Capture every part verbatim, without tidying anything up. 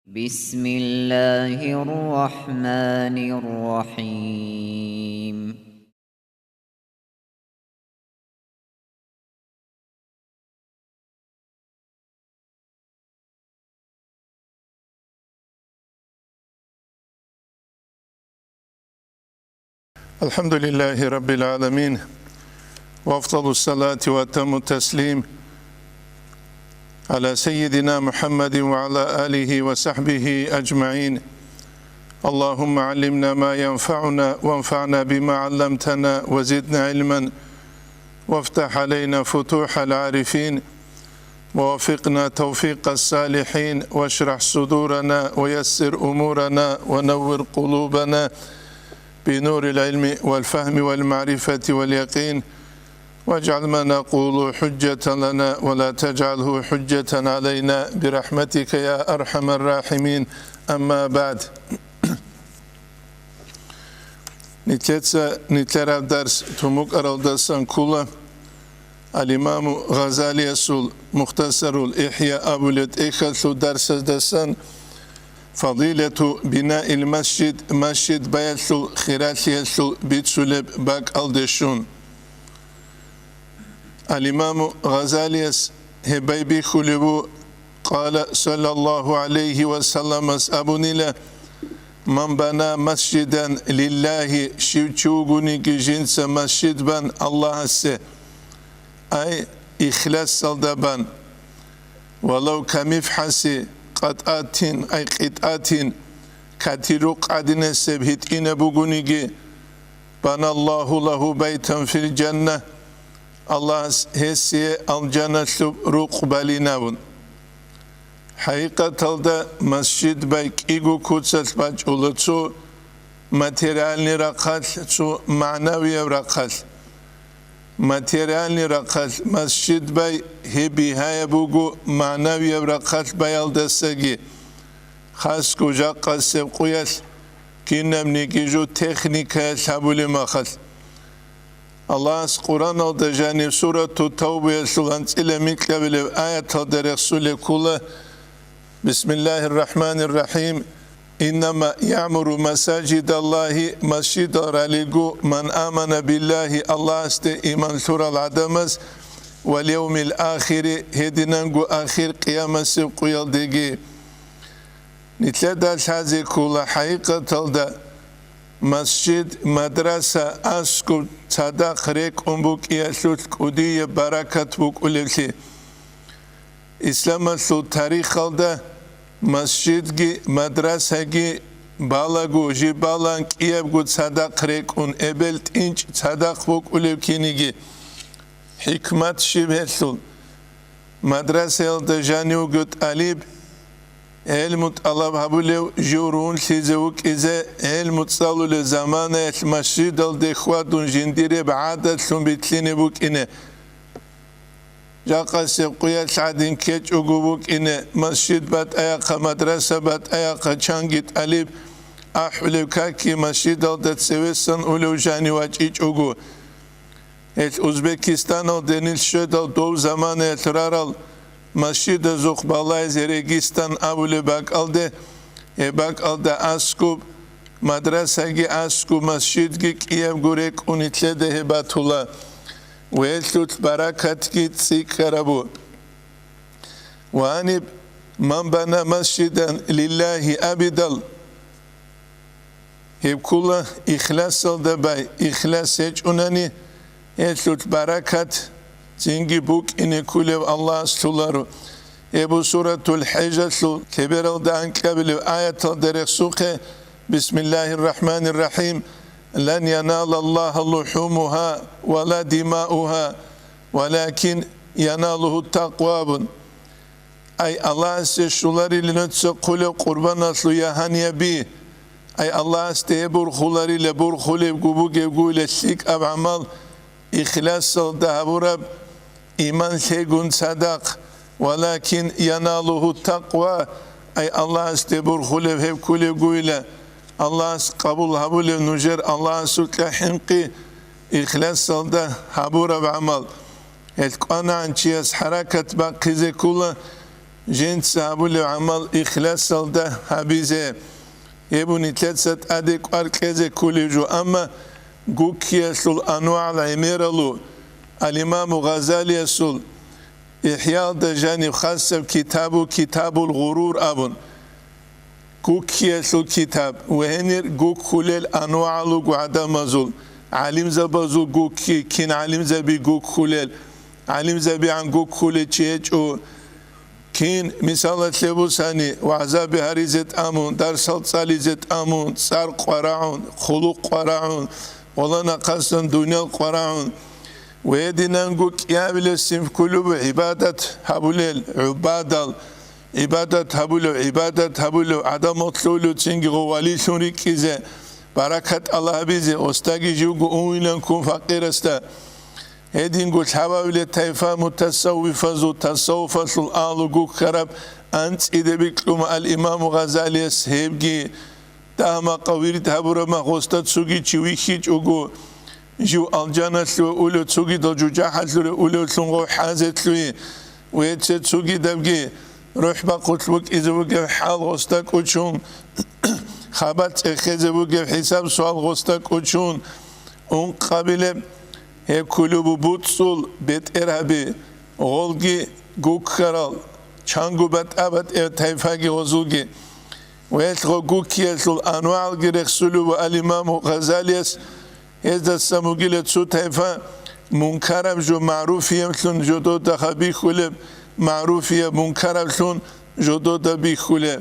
بسم الله الرحمن الرحيم. الحمد لله رب العالمين، وأفضل الصلاة وأتم التسليم على سيدنا محمد وعلى آله وصحبه أجمعين. اللهم علمنا ما ينفعنا وانفعنا بما علمتنا وزدنا علما وافتح علينا فتوح العارفين، ووفقنا توفيق الصالحين، واشرح صدورنا، ويسر أمورنا، ونور قلوبنا بنور العلم والفهم والمعرفة واليقين، واجعل ما نقول حجة لنا، ولا تجعله حجة علينا، برحمتك يا أرحم الراحمين. أما بعد. Нилъеца нилъераб дарс тун букӀаралдасан ккола ал-Имаму Гъазалиясул Мухтасарул ИхӀя абулеб тӀехьалъул дарсаздасан, фадилату бинаил масжид, масжид баялъул хиралъиялъул бицулеб бакӀалде щун. Ал-Имаму Гъазалияс гьеб байбихьулеб буго, къала саллаллагьу гӀалайгьи ва салламас абунила: «Ман бана масжидан лиллагьи», щив чи вугониги жинца масжид бан Аллагьасе, ай, ихласалда бан, «валав камифхӀаси къатӀатин», ай, къитӀатин, катирухъ гӀадинасеб гьитӀинаб бугониги, «баналлагьу лагьу байтан фил жанна», Аллагьас гьесие алжаналъуб рукъ балинавун. ХӀакъикъаталда масжид бай кӀиго куцалъ бачӀула: цо материальный рахъалъ, цо магӀнавияб рахъалъ. Материальный рахъалъ масжид бай гьеб бигьаяб буго магӀнавияб рахъалъ баялдасаги, хасго жакъасеб къуялъ кинабниги жо техникаялъ гьабулеб мехалъ. Аллагьас Къуръаналда жаниб сурату Тавбаялъул анцӀила микьабилеб аяталда рехсулеб ккола: Бисмиллагьир рахӀманир рахӀим. «Иннама ямуру масажидаллагьи», масжидал ралел руго, «ман амана биллагьи», Аллагьасде иман лъурал гӀадамаз, «вал явмил ахири», гьединанго ахир къиямасеб къуялдеги. Нилъеда лъазе ккола хӀакъикъаталда масжид, мадраса аскӀоб цадахъ рекӀун букӀиялъулъ кӀудияб баракат букӀулеблъи. Исламалъул тарихалда масжидги мадрасаги балаго, жиб балан кӀиябго цадахъ рекӀун, эбел тӀинчӀ цадахъ букӀулеб киниги. ХӀикмат щиб гьелъул? Мадрасаялда жанив вуго тӀалиб, гӀелму тӀалаб гьабулев, жив рунлъизе вукӀизе, гӀелму цӀалулел заманаялъ масжидалде хьвадун жиндиреб гӀадатлъун битлъине букӀине. Жакъасеб къуялъ гӀадин ккечӀого букӀине, масжид батӀаяхъа, мадраса батӀаяхъа чанги тӀалиб ахӀулеб какги масжидалда цевесан улев жанив вачӀичӀого. Гьелъ Узбекистаналде нилъ щведал дов заманаялъ рарал масжидазухъ балайзе Регистан абулеб бакӀалде, гьеб бакӀалда аскӀоб мадрасаги аскӀоб масжидги кӀиябго рекӀун нилъеда гьеб батула. Ва гьелъулъ баракатги цӀикӀкӀарабу. Ва гьаниб: «Ман бана масжидан лиллагьи абидал». Гьеб ккола ихласалда бай, ихлас гьечӀунани, гьелъулъ баракат цинги букӀине кколев Аллагьас лъоларо. Гьеб буго Суратул ХӀежалъул лъебералда анкьабилеб аяталда рехсухъе: «Бисмиллагьир рахӀманир рахӀим. Лан яналаллагьа лухӀумугьа ва ла димаугьа, валакин яналугьу такъва», абун. Ай Аллагьасе щоларила нужеца хъулеб къурбаналъул я гьанияб би. Ай Аллагьасде гьеб борхуларила борхулеб бугебгойила лъикӀаб гӀамал, ихласалда гьабураб, иман лъегун цадахъ, валакин яналугьу такъва, ай Аллагьасде борхулеб гьеб кколебгойила, Аллагьас къабул гьабулев нужер Аллагьасукьа хӀинкъи, ихласалда гьабураб гӀамал. Гьелъ кӀванагӀан чияс хӀаракат бахъизе ккола, жинца гьабулев гӀамал ихласалда гьабизе. Гьеб нилъеца тӀаде кӀвар кьезе кколев жо, амма гуккиялъул анвагӀал гӀемералъул, ал-Имаму Гъазалиясул ИхӀялда жаниб хасаб китабу Китабул Гъурур абун, гуккиялъул китаб ва гьенир гуккулел анвагӀал руго гӀадамазул, гӀалимзабазул гукки, кин гӀалимзаби гуккулел, гӀалимзабигӀан гуккулел чи гьечӀо, кин, мисалалъе бусани, вагӀзаби гьаризе тӀамун, дарсал цӀализе тӀамун, цӀар къварагӀун, хъулухъ къварагӀун, гъоланахъасан дуниял къварагӀун. Гьединанго кӀиабилеб синф кколеб гӀибадат гьабулел гӀубадал, гӀибадат гьабулев, гӀибадат гьабулев гӀадамал лъугьулев цинги гъов валилъун рикӀкӀизе, баракат Аллагь гьабизе, осдаги живго унилан ккун факъирасда. Гьединго лъабабилеб тайфа мутасаввифазул, тасаввуфалъул агьлу гуккараб анцӀиде бикьума ал-Имаму Гъазалияс гьебги. Дагьа-макъа вирд гьабураб мах гъосда цоги чи вихьичӀого, жив алжаналъуве улев, цогидал жужахӀалъуре улевлъун гъов хӀазе лъугьи, вецце цогидабги рухӀ бахъулъ букӀизе бугеб хӀал гъосда кӀочун, хабар цӀехезе бугеб хӀисаб-суал гъосда кӀочун, ункъабилеб гьеб кколеб буго буцӀцӀул бетӀергьаби, гъолги гуккарал, чанго батӀа-батӀияб тайфаги гъозулги. Гьелъго гуккиялъул анвагӀалги рехсулев вуго ал-Имаму Гъазалияс, гьездасан бугила цо тайфа мункараб жо магӀруфияблъун жодода бихьулеб, магӀруфияб мункараблъун жодода бихьулеб.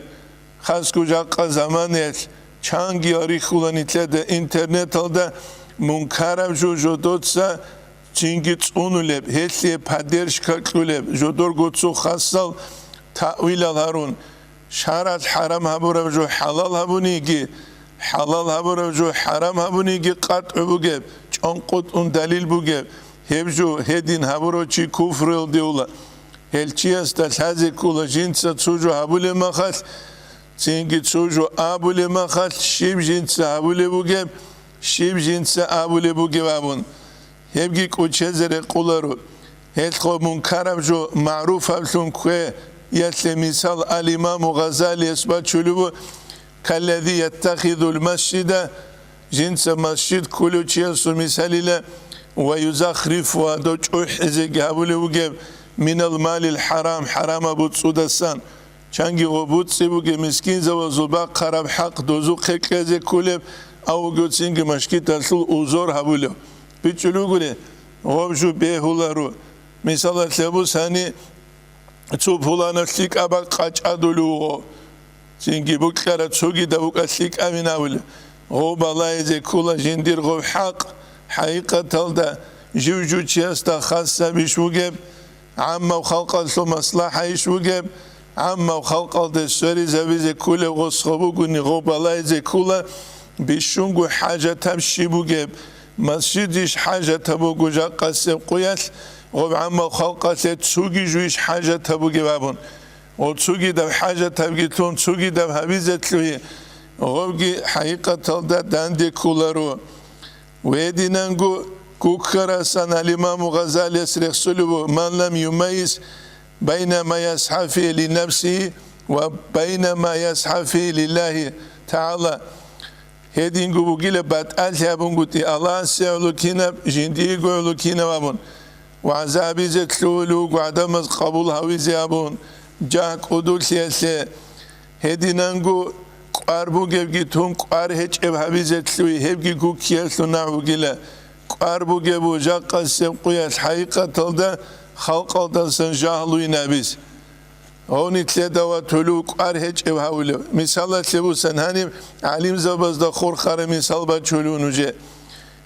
Хасго жакъа заманаялъ чанги рихьула нилъеда интернеталда мункараб жо жодоца цинги цӀунулеб, гьелъие поддержка кьулеб, жодорго цо хасал таъвилал гьарун, шаргӀалъ хӀарам гьабураб жо хӀалал гьабуниги, хӀалал гьабураб жо хӀарам гьабуниги къатӀу бугеб, чӀанкъутӀун далил бугеб, гьеб жо гьедин гьабурав чи куфруялде ула. Гьел чиясда лъазе ккола жинца цо жо гьабулеб махалъ, цинги цо жо абулеб махалъ, щиб жинца гьабулеб бугеб, щиб жинца абулеб бугеб абун. Гьебги кӀочезе рекъоларо. Гьелъго мункараб жо магӀруфаблъун кквеялъе мисал ал-Имаму Гъазалияс бачулев вуго: «Каллази яттахизул масжида», жинца масжид кколев чиясул мисалила, «ва юзахрифугьа», дов чӀухӀизеги гьабулев вугеб, «минал малил хӀарам», хӀарамаб буцӀцӀудасан. Чанги гъо буцӀцӀи бугеб мискинзабазул бахъараб хӀакъ дозухъе кьезе кколеб, авгоцинги машгиталъул узор гьабулев. БичӀчӀулев вугони, гъоб жо бегьуларо. Мисалалъе бусани, цо пуланав лъикӀаб бакӀ къачӀадулев вуго. Цинги букьараб цогидаб букӀа лъикӀабин абулев. Гъоб балагьизе ккола жиндир гъоб хӀакъ, хӀакъикъаталда жив-жив чиясда хасабищ вугеб, гӀаммав халкъалъул маслахӀайищ вугеб, гӀаммав халкъалде сверизабизе кколеб гъосго бугони гъоб балагьизе ккола, бищунго хӀажатаб щиб бугеб, масжидищ хӀажатаб буго жакъасеб къуялъ, гъоб гӀаммав халкъалъе цоги жуйищ хӀажатаб бугеб абун. Гъо цогидаб хӀажатабги лъун, цогидаб гьабизе лъугьи, гъобги хӀакъикъаталда данде кколаро. Гьединанго гуккарасан ал-Имаму Гъазалияс рехсулев вуго: «Ман лам юмайис байна ма ясхӀа фигьи линафсигьи ва байна ма ясхӀа фигьи лиллагьи тагӀала». Гьединго бугила батӀалъи абунгутӀи Аллагьасе гӀоло кинаб, жиндиего гӀоло кинаб абун, вагӀза гьабизе лъугьулев вуго гӀадамаз къабул гьавизе абун, жагь кӀудулъиялъе. Гьединанго кӀвар бугебги тун кӀвар гьечӀеб гьабизе лъугьи, гьебги гуккиялъул нагӀ бугила. КӀвар бугеб бу жакъасеб къуялъ хӀакъикъаталда халкъалдасан жагьлуйин абиз. Гьав нилъеда ватулев кӀвар гьечӀев гьавулев. Мисалалъе бусан гьаниб гӀалимзабазда хурхараб мисал бачулев нужее.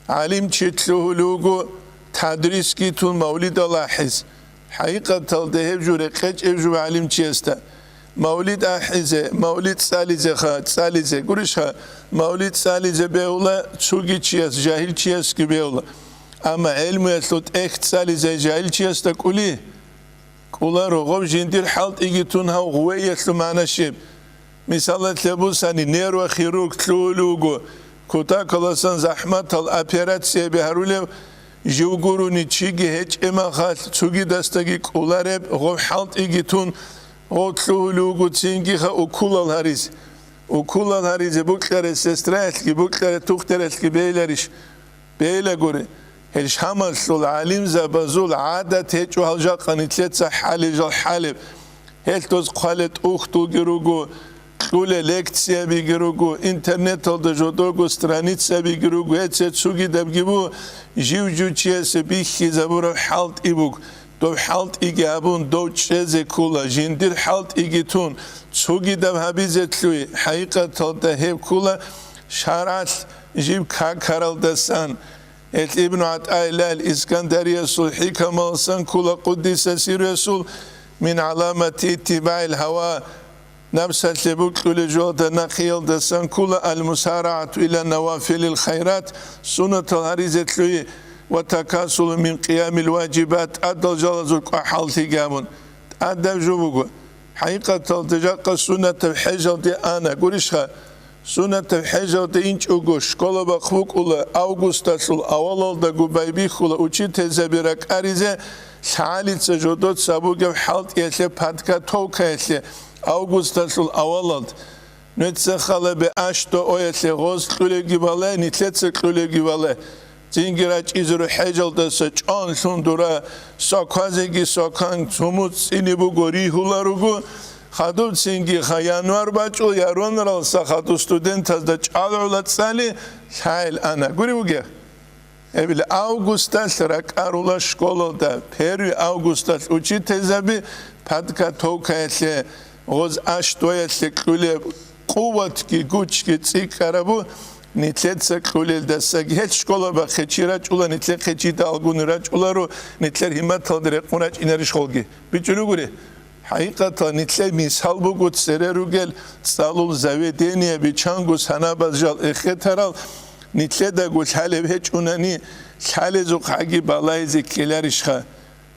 ГӀалимчи лъугьулев вуго тадрисги тун мавлидал ахӀиз. ХӀакъикъаталда гьеб жо рекъечӀеб жо гӀалимчиясда. Мавлид ахӀизе, мавлид цӀализеха, цӀализе, гурищха, мавлид цӀализе бегьула цоги чияс, жагьил чиясги бегьула. Амма гӀелмуялъул тӀехь цӀализе жагьил чиясда кӀули? КӀуларо, гъоб жиндир хӀалтӀиги тун гьав гъувеялъул магӀна щиб? Мисалалъе бусани, нерва хирург лъугьулев вуго, кутакаласан захӀматал операцияби гьарулев, жив гурони чиги гьечӀеб махалъ цогидасдаги кӀулареб гъоб хӀалтӀиги тун, Гъо лъугьулев вуго цинги-ха уколал гьаризе. Уколал гьаризе букьарай сестраялъги, букьарай тухтаралъги бейиларищ? Бейилагури. Гьел Шамалъул гӀалимзабазул гӀадат гьечӀо гьал жакъа нилъеца хӀалел жал хӀалеб. Гьелъ доз хъвалел тӀухьдулги руго, кьулел лекциябиги руго, интернеталда жодорго страницабиги руго, гьеце цугидабги буго, жив-жив чиясе бихьизабураб хӀалтӀи буго. Доб хӀалтӀиги абун, дов чӀезе ккола, жиндир хӀалтӀиги тун, цугидаб гьабизе лъугьи, хӀакъикъаталда гьеб ккола шаргӀалъ жиб какаралдасан. Гьелъ Ибну ГӀатӀаиллагь Искандариясул хӀикамалсан ккола, къуддиса сирруясул, мин гӀаламати иттибагӀил гьава, напсалъе букьулел жоялда нахъиялдасан ккола ал-мусарагӀату иля навафилил хайрат, суннатал гьаризе лъугьи, ва такасулу мин къиямил важибат, тӀадал жалазул кӀвахӀаллъиги абун. ТӀадаб жо буго. ХӀакъикъаталда жакъа суннатаб хӀежалде ана, гурищха? Суннатаб хӀежалде инчӀого школа бахъ букӀула, августалъул авалалдаго байбихьула учительзаби ракӀаризе, лъагӀалица жодоца бугеб хӀалтӀиялъе, подготовкаялъе, августалъул авалалд. Нуца халабе аш до оялъе гъоз кьулебги балай, нилъеца кьулебги балай. Цинги рачӀизе рухӀежалдаса чӀван лъун дура, соквазеги сокан цумуц цӀини буго ригьуларуго, хадуб цинги ха январ бачӀул яронралса хадуб студентазда чӀалгӀула цӀали лъагӀел ана. Гури вугев? Эбел августалъ ракӀарула школалда, первый августалъ учительзаби подготовкаялъе, гъоз аш доялъе кьулеб, къуватги гучги цӀикӀкӀарабу нилъеца кьулелдасаги. Гьел школа бахъе чи рачӀула, нилъехъе чи далгун рачӀуларо, нилъер гьиматалда рекъун рачӀинарищ холги? БичӀулугури. ХӀакъикъаталда нилъер мисал буго цере ругел цӀалул заведение, бичанго санабаз жал эхетарал, нилъедаго лъалеб гьечӀунани, лъалезухъаги балайзе ккеларищха?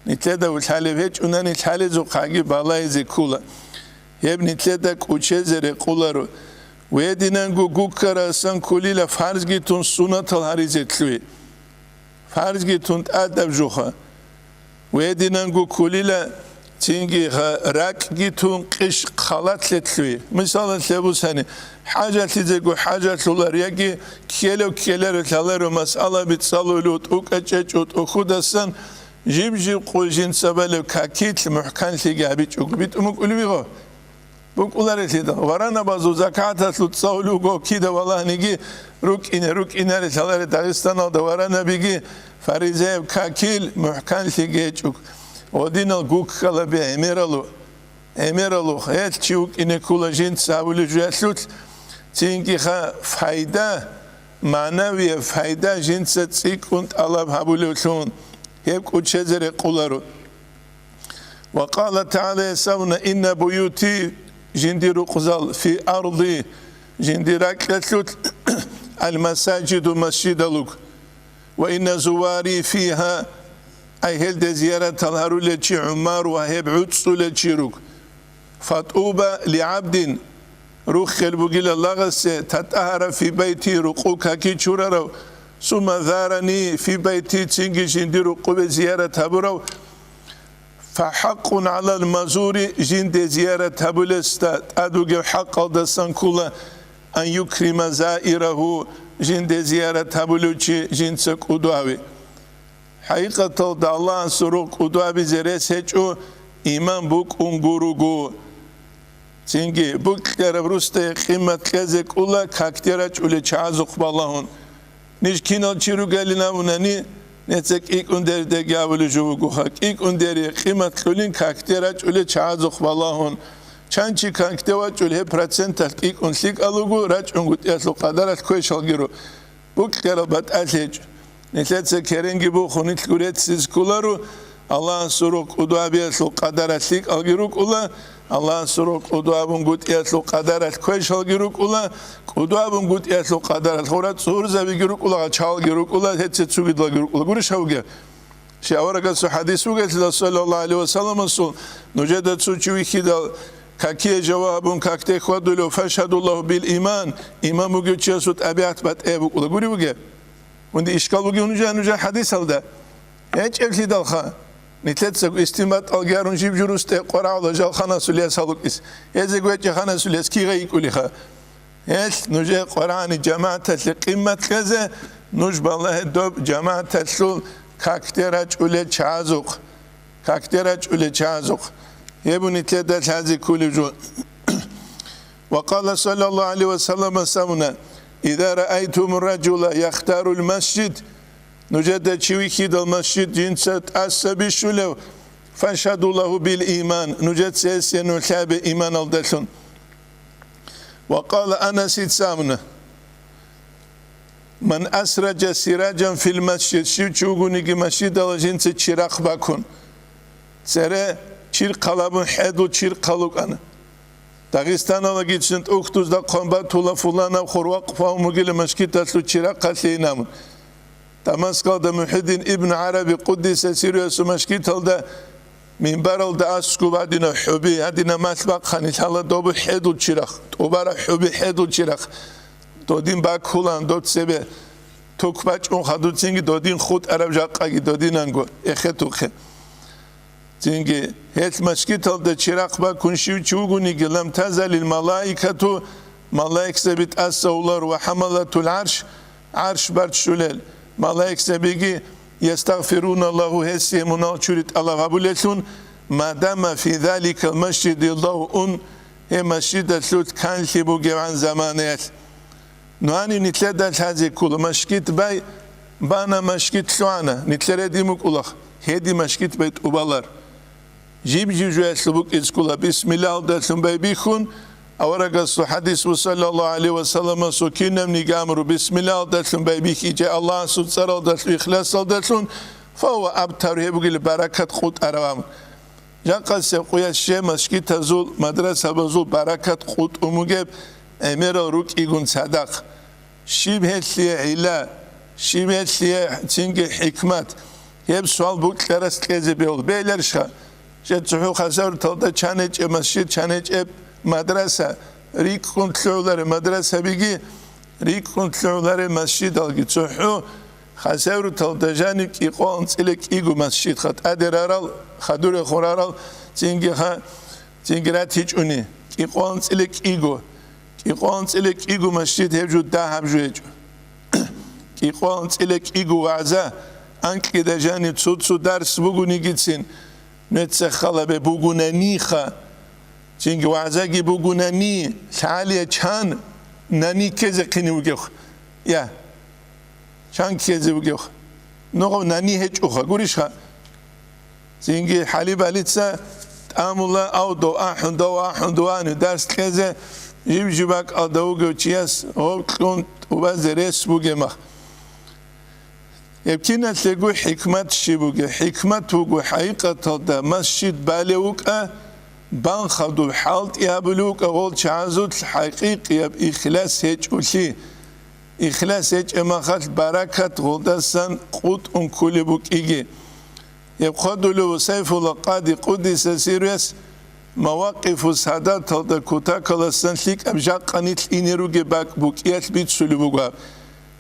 Нилъедаго лъалеб гьечӀунани, лъалезухъаги балайзе ккула. Гьеб нилъеда кӀучезе рекъуларо. Вединанго гуккарасан ккулила фарзги тун сунатал гьаризе лъугьи. Фарзги тун тӀадаб жуха. Вединанго ккулила, цинги ха-, ракӀги тун къиш халатлъе лъугьи. Мисалалъе бусани, хӀажалъизего хӀажалъулар яги ккелев ккеларо лъаларо масъалаби цӀалулев тӀукӀа чӀечӀо тӀухьудасан, жиб-жиб къо жинцабалев какилъ мухӀканлъиги гьабичӀого битӀун букӀулев вигъо. БукӀуларелъидал, варанабазул закаталъул цӀалулев вуго кида валагьниги, рукӀине, рукӀинаре лъаларе Дагъистаналда варанабиги, фаризаяб какил мухӀканлъиги гьечӀо. Гъодинал гуккалаби гӀемералу, гӀемералу, гьел чи вукӀине ккула жинца гьабулев жуялъулъ, цинги ха файда, магӀнавияб файда жинца цӀикӀкӀун тӀалаб гьабулевлъун, гьеб кӀучезе рекъуларо. Ва къала тагӀала, гьес абуна: «Инна буюти», жиндир рукъзал, «фи арди», жиндир ракьалъулъ, «ал-масажиду», масжидал руг, «ва инна зувари фиха», ай гьелде зияратал гьарулел чи гӀумар ва гьеб гӀуцӀцӀулел чи руг. «Фатуба ли гӀабдин», руххел бугила лагъасе, «татагьара фи байти», рукъу каки чурарав, «сумма зарани фи байти», цинги жиндир рукъубе зиярат гьабурав, «фахӀакъун гӀалал мазури», жинде зиярат гьабулесда тӀад бугеб хӀакъалдасан ккула, «ан юкрима заирагьу», жинде зиярат гьабулев чи жинца кӀуду гьави. ХӀакъикъаталда Аллагьасул рукъ кӀуду гьабизе рес гьечӀо, иман букӀун гуруго. Цинги букьараб русдае къимат кьезе кӀула какде рачӀулел чагӀазухъ балагьун. Ниж кинал чи ругелин абунани, неца кӀикӀун дердеги абулеб жо бугоха. КӀикӀун дерие къимат кьулин какде рачӀулел чагӀазухъ балагьун. Чан чи какде вачӀул гьеб проценталъ кӀикӀун лъикӀал руго, рачӀунгутӀиялъул къадаралъ квешалги ру. Букьараб батӀалъи гьечӀо. Нилъеца керенги бухун нилъго реццизе кколаро, Аллагьасул рукъ кӀуду гьабиялъул къадаралъ лъикӀалги рукӀула, Аллагьасул рукъ кӀуду гьабунгутӀиялъул къадаралъ квешалги рукӀула, кӀуду гьабунгутӀиялъул къадаралъ гъура цӀурзабиги рукӀула, гъачалги рукӀула, гьеце цугидалги рукӀула. Гурищ гьавги? Щай аварагасул хӀадис бугелъидал, саллаллагьу гӀалайгьи ва салламасул, нужеда цо чи вихьидал, какие жавабун какде хьвадулев, «фашгьадуллагьу бил иман», иман бугев чиясул тӀабигӀат батӀияб букӀула. Гури бугеб? Унде ишкал бугев нужа, нужа хӀадисалда? ГьечӀеблъидалха. Нилъецаго истинбатӀалги гьарун жиб журусте къварагӀула жал ханасул яс гьалукӀис. Гьезего гьечӀеб ханасул яс кигъай йикӀулиха. Гьелъ нужее Къуръани жамагӀаталъе къиммат кьезе, нуж балагье доб жамагӀаталъул какде рачӀулел чагӀазухъ. Какде рачӀулел чагӀазухъ. Гьеб нилъеда лъазе кколеб жо. Ва къала саллаллагьу гӀалайгьи ва саллама самуна: «Иза раайтумур ражула яхтарул масжид», нужеда чи вихьидал масжид жинца тӀаса бищулев, «фашгьаду лагьу бил иман», нужеца гьесие нух лъабе иманалдалъун. Ва къала Анасица абуна: «Ман асража сираджан фил масжид», щив чи вугониги масжидалда жинца чирахъ бакун. Цере чирхъал абун хӀедул чирхъал вукӀана. Дагъистаналагицин тӀухьдузда хъван батула фуланаб хур вакъф гьавун бугила мажгиталъул чирахъалъе инамун. Дамаскалда МухӀиддин ибн ГӀараби къуддиса сирругьу мажгиталда минбаралда аскӀуб гьадинаб хӀуби, гьадинаб малъ бахъани лъала добу хӀедул чирахъ, тӀубараб хӀуби хӀедул чирахъ. Додин бакулан, доб цебе ток бачӀун хадуцинги додин хутӀараб жакъаги додинанго эхетухъе. Цинги, гьелъ мажгиталда чирахъ бакун щив чи вугониги, «Лам тазалил малаикату», малаикзаби тӀаса улар, «ва хӀамалатул гӀарш», гӀарш барччулел малаикзабиги, «ястагъфируна лагьу», гьесие мунагьал чури тӀалаб гьабулелъун, «ма дама фи заликал масжиди лавъун», гьеб масжидалъулъ канлъи бугебгӀан заманаялъ. Нугьани нилъеда лъазе ккола, мажгит бай, бана мажгит лъугӀана, нилъер гьедин букӀулахъ, гьедин мажгит бай тӀубалар. Жиб-жиб жоялъул букӀизе ккола, бисмиллагьалдалъун байбихьун, аварагасул хӀадис буго, саллаллагьу гӀалайгьи ва салламасул, кинабниги амру бисмиллагьалдалъун байбихьичӀеб Аллагьасул цӀаралдалъун, ихласалдалъун, фагьува абтару, гьеб бугила баракат къутӀараб амру. Жакъасеб къуялъ щиб мажгитазул, мадрасабазул баракат къутӀун бугеб гӀемерал рукӀигун цадахъ. Щиб гьелъие гӀилла, щиб гьелъие цинги хӀикмат? Гьеб суал бокьарас кьезе бегьула. Бегьиларищха? Жер цохӀо Хасавюрталда чан гьечӀеб масжид, чан гьечӀеб мадраса, рикӀкӀун лъугӀулареб мадрасабиги, рикӀкӀун лъугӀулареб масжидалги. ЦохӀо Хасавюрталда жаниб кӀикъоялда анцӀила кӀиго масжидха, тӀаде рарал, хадуре хурарал, цинги ха-, цинги ратичӀони, кӀикъоялда анцӀила кӀиго. КӀикъоялда анцӀила кӀиго масжид гьеб жо дагьаб жо гьечӀо. КӀикъоялда анцӀила кӀиго вагӀза, анкьида жаниб цо-цо дарс бугонигицин, нуца халабе бугунаниха, цинги вагӀзаги бугунани, лъалия чан нани ккезе хъини вугевха. Я. Чан ккезе вугевха? Ногъав нани гьечӀоха, гурищха? Цинги хӀалиб-гьалица тӀамула, ав дов ахӀун, дов ахӀун, дов ани дарс кьезе, жиб-жиб бакӀалда вугев чияс гьоб кьун тӀубазе рес бугеб мах. Гьеб киналъего хӀикмат щиб бугеб? ХӀикмат вуго, хӀакъикъаталда масжид балев вукӀа, бан хадуб хӀалтӀи гьабулев вукӀа, гъол чагӀазулъ хӀакъикъияб ихлас гьечӀолъи. Ихлас гьечӀеб махалъ баракат гъолдасан къутӀун кколеб букӀиги. Гьеб хъвадулев Сайфулла Къади къуддиса сирругьу Мавакъифу Садаталда кутакаласан лъикӀаб жакъа нилъ ине ругеб бакӀ букӀиялъ бицулеб буго гьаб.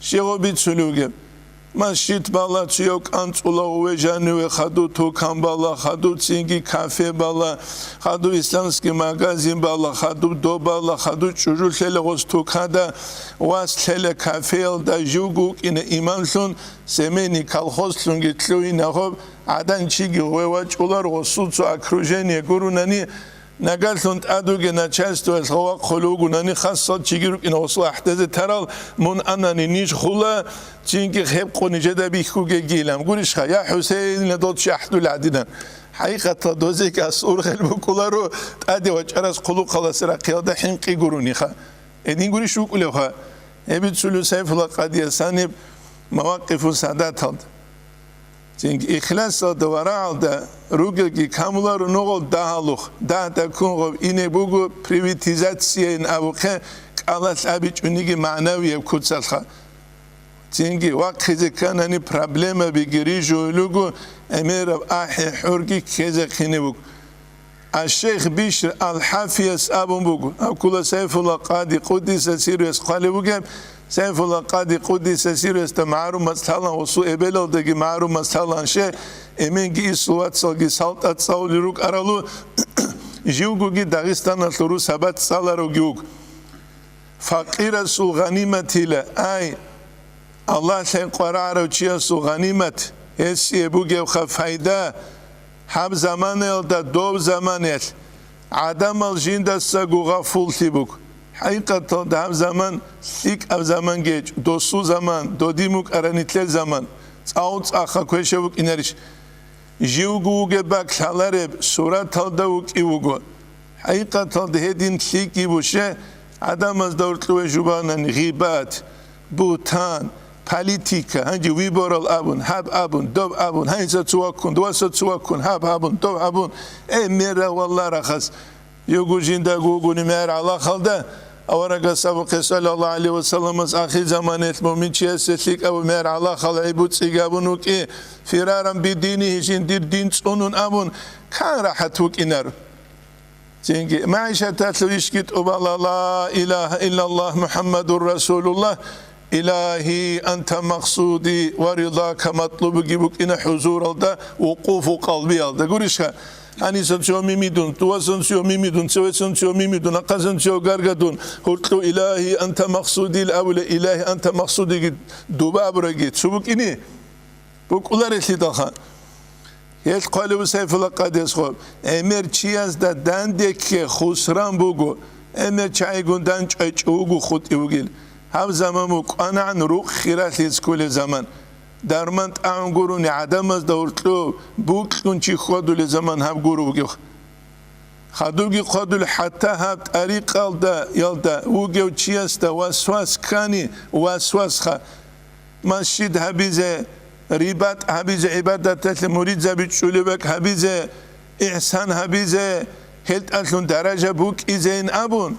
Щегъо бицулев вугеб? Масжид бала, цояв кӀанцӀула гъове жаниве, хадуб тукан бала, хадуб цинги кафе бала, хадуб исламский магазин бала, хадуб доб бала, хадуб чӀужу лъела гъос тукада, вас лъела кафеялда, живго вукӀине имамлъун, семейный колхозлъунги лъугьина гъоб, гӀадан чиги гъове вачӀулар, гъосул цо окружение гурунани, Нагагьлъун тӀад вугев начальствоялъ гъов вахъулев вугунани, хасал чиги рукӀина гъосул ахӀдезе тарал, мун анани ниж хула, цинги хӀеб къо нижеда бихьугеги илан. Гурищха, я ХӀусейнила дол чи ахӀдул гӀадинан. ХӀакъикъаталда дозеги асул ургъел букӀуларо, тӀаде вачӀарас хъулухъаласе рахъиялда хӀинкъи гуруниха. Гьедин гурищ вукӀулевха? Гьеб бицулев Сайфулла Къадияс гьаниб Мавакъифу Садаталда. Цинги ихласалда ва рагӀалда ругелги камуларо нугъал дагьалухъ, дагь-даккун гъов ине буго приватизацияйин абухъе кӀалалъ абичӀониги магӀнавияб куцалъха. Цинги вахъизе кканани проблемабиги рижулел руго, гӀемераб ахӀи-хӀурги ккезе хъине буго. Аш-Шейх Бишр ал-ХӀафияс абун буго, абккула Сайфулла Къади къуддиса сирругьу хъвалев вугеб, Сайфулла Къади къуддиса сирругьу магӀарул мацӀ лъалан ва цо эбелалдаги магӀарул мацӀ лъалан ше, Эменги исул вацалги салтӀа цӀалулел рукӀаралу, живгоги Дагъистаналъул рус абат цӀаларавги вуго. Факъирасул гъаниматила, ай, Аллагьлъай къварагӀарав чиясул гъанимат, гьесие бугевха файда, гьаб заманаялда доб заманаялъ гӀадамал жиндасаго гъафуллъи буго. ХӀакъикъаталда гьаб заман лъикӀаб заман гьечӀо, досул заман, додин букӀараб нилъер заман, цӀакъ-цӀакъха квешаб букӀинарищ? Живго вугеб бакӀ лъалареб сураталда вукӀи вуго. ХӀакъикъаталда гьедин лъикӀги буго, гӀадамазда гьоркьове жубанани гъибат, бугьтан, политика, гьанже выборал абун, гьаб абун, доб абун, гьайса цо ваккун, доваса цо ваккун, гьаб гьабун, доб гьабун, э, мера валла рахас. Живго жиндаго вугони мегӀер гӀалахалда, аварагас абухъе, саллаллагьу гӀалайгьи ва салламас, ахирзаманаялъ муъминчиясе лъикӀаб мегӀер гӀалахал гӀибуцӀиги абун вукӀи, фираран бидинигьи, жиндир дин цӀунун абун, кан рахӀат вукӀинар. Цинги, магӀишаталъул ишги тӀубала, ла илагьа иллаллагь МухӀаммадур расулуллагь, Илагьи, анта макъсуди ва ридака матлубиги букӀина хӀузуралда, вукъуфу къалбиялда. Гурищха? Гьанисан цо мимидун, дувасан цо мимидун, цевесан цо мимидун, ахъасан цо гаргадун, гьоркьу Илагьи, анта макъсудил абула, Илагьи, анта макъсудиги дуба абураги цо букӀини? БукӀуларелъидалха. Гьелъ хъвалев Сайфулла Къадияс хъван, гӀемер чиясда дандекке хусран буго, гӀемер чагӀигун данчӀвачӀев вуго хутӀи вугил. Гьаб заман букӀанагӀан рукъ хиралъизе кколел заман. Дарман тӀагӀун гурони гӀадамазда гьоркьоб букьун чи хьвадулел заман гьаб гуро вугев. Хадубги хъвадул, хӀатта гьаб тӀарикъалда ялда вугев чиясда васвас ккани, васвасха. Масжид гьабизе, рибатӀ гьабизе, гӀибадаталъе муридзаби чӀулеб бакӀ гьабизе, ихсан гьабизе, гьелтӀалъун даража букӀизейин абун,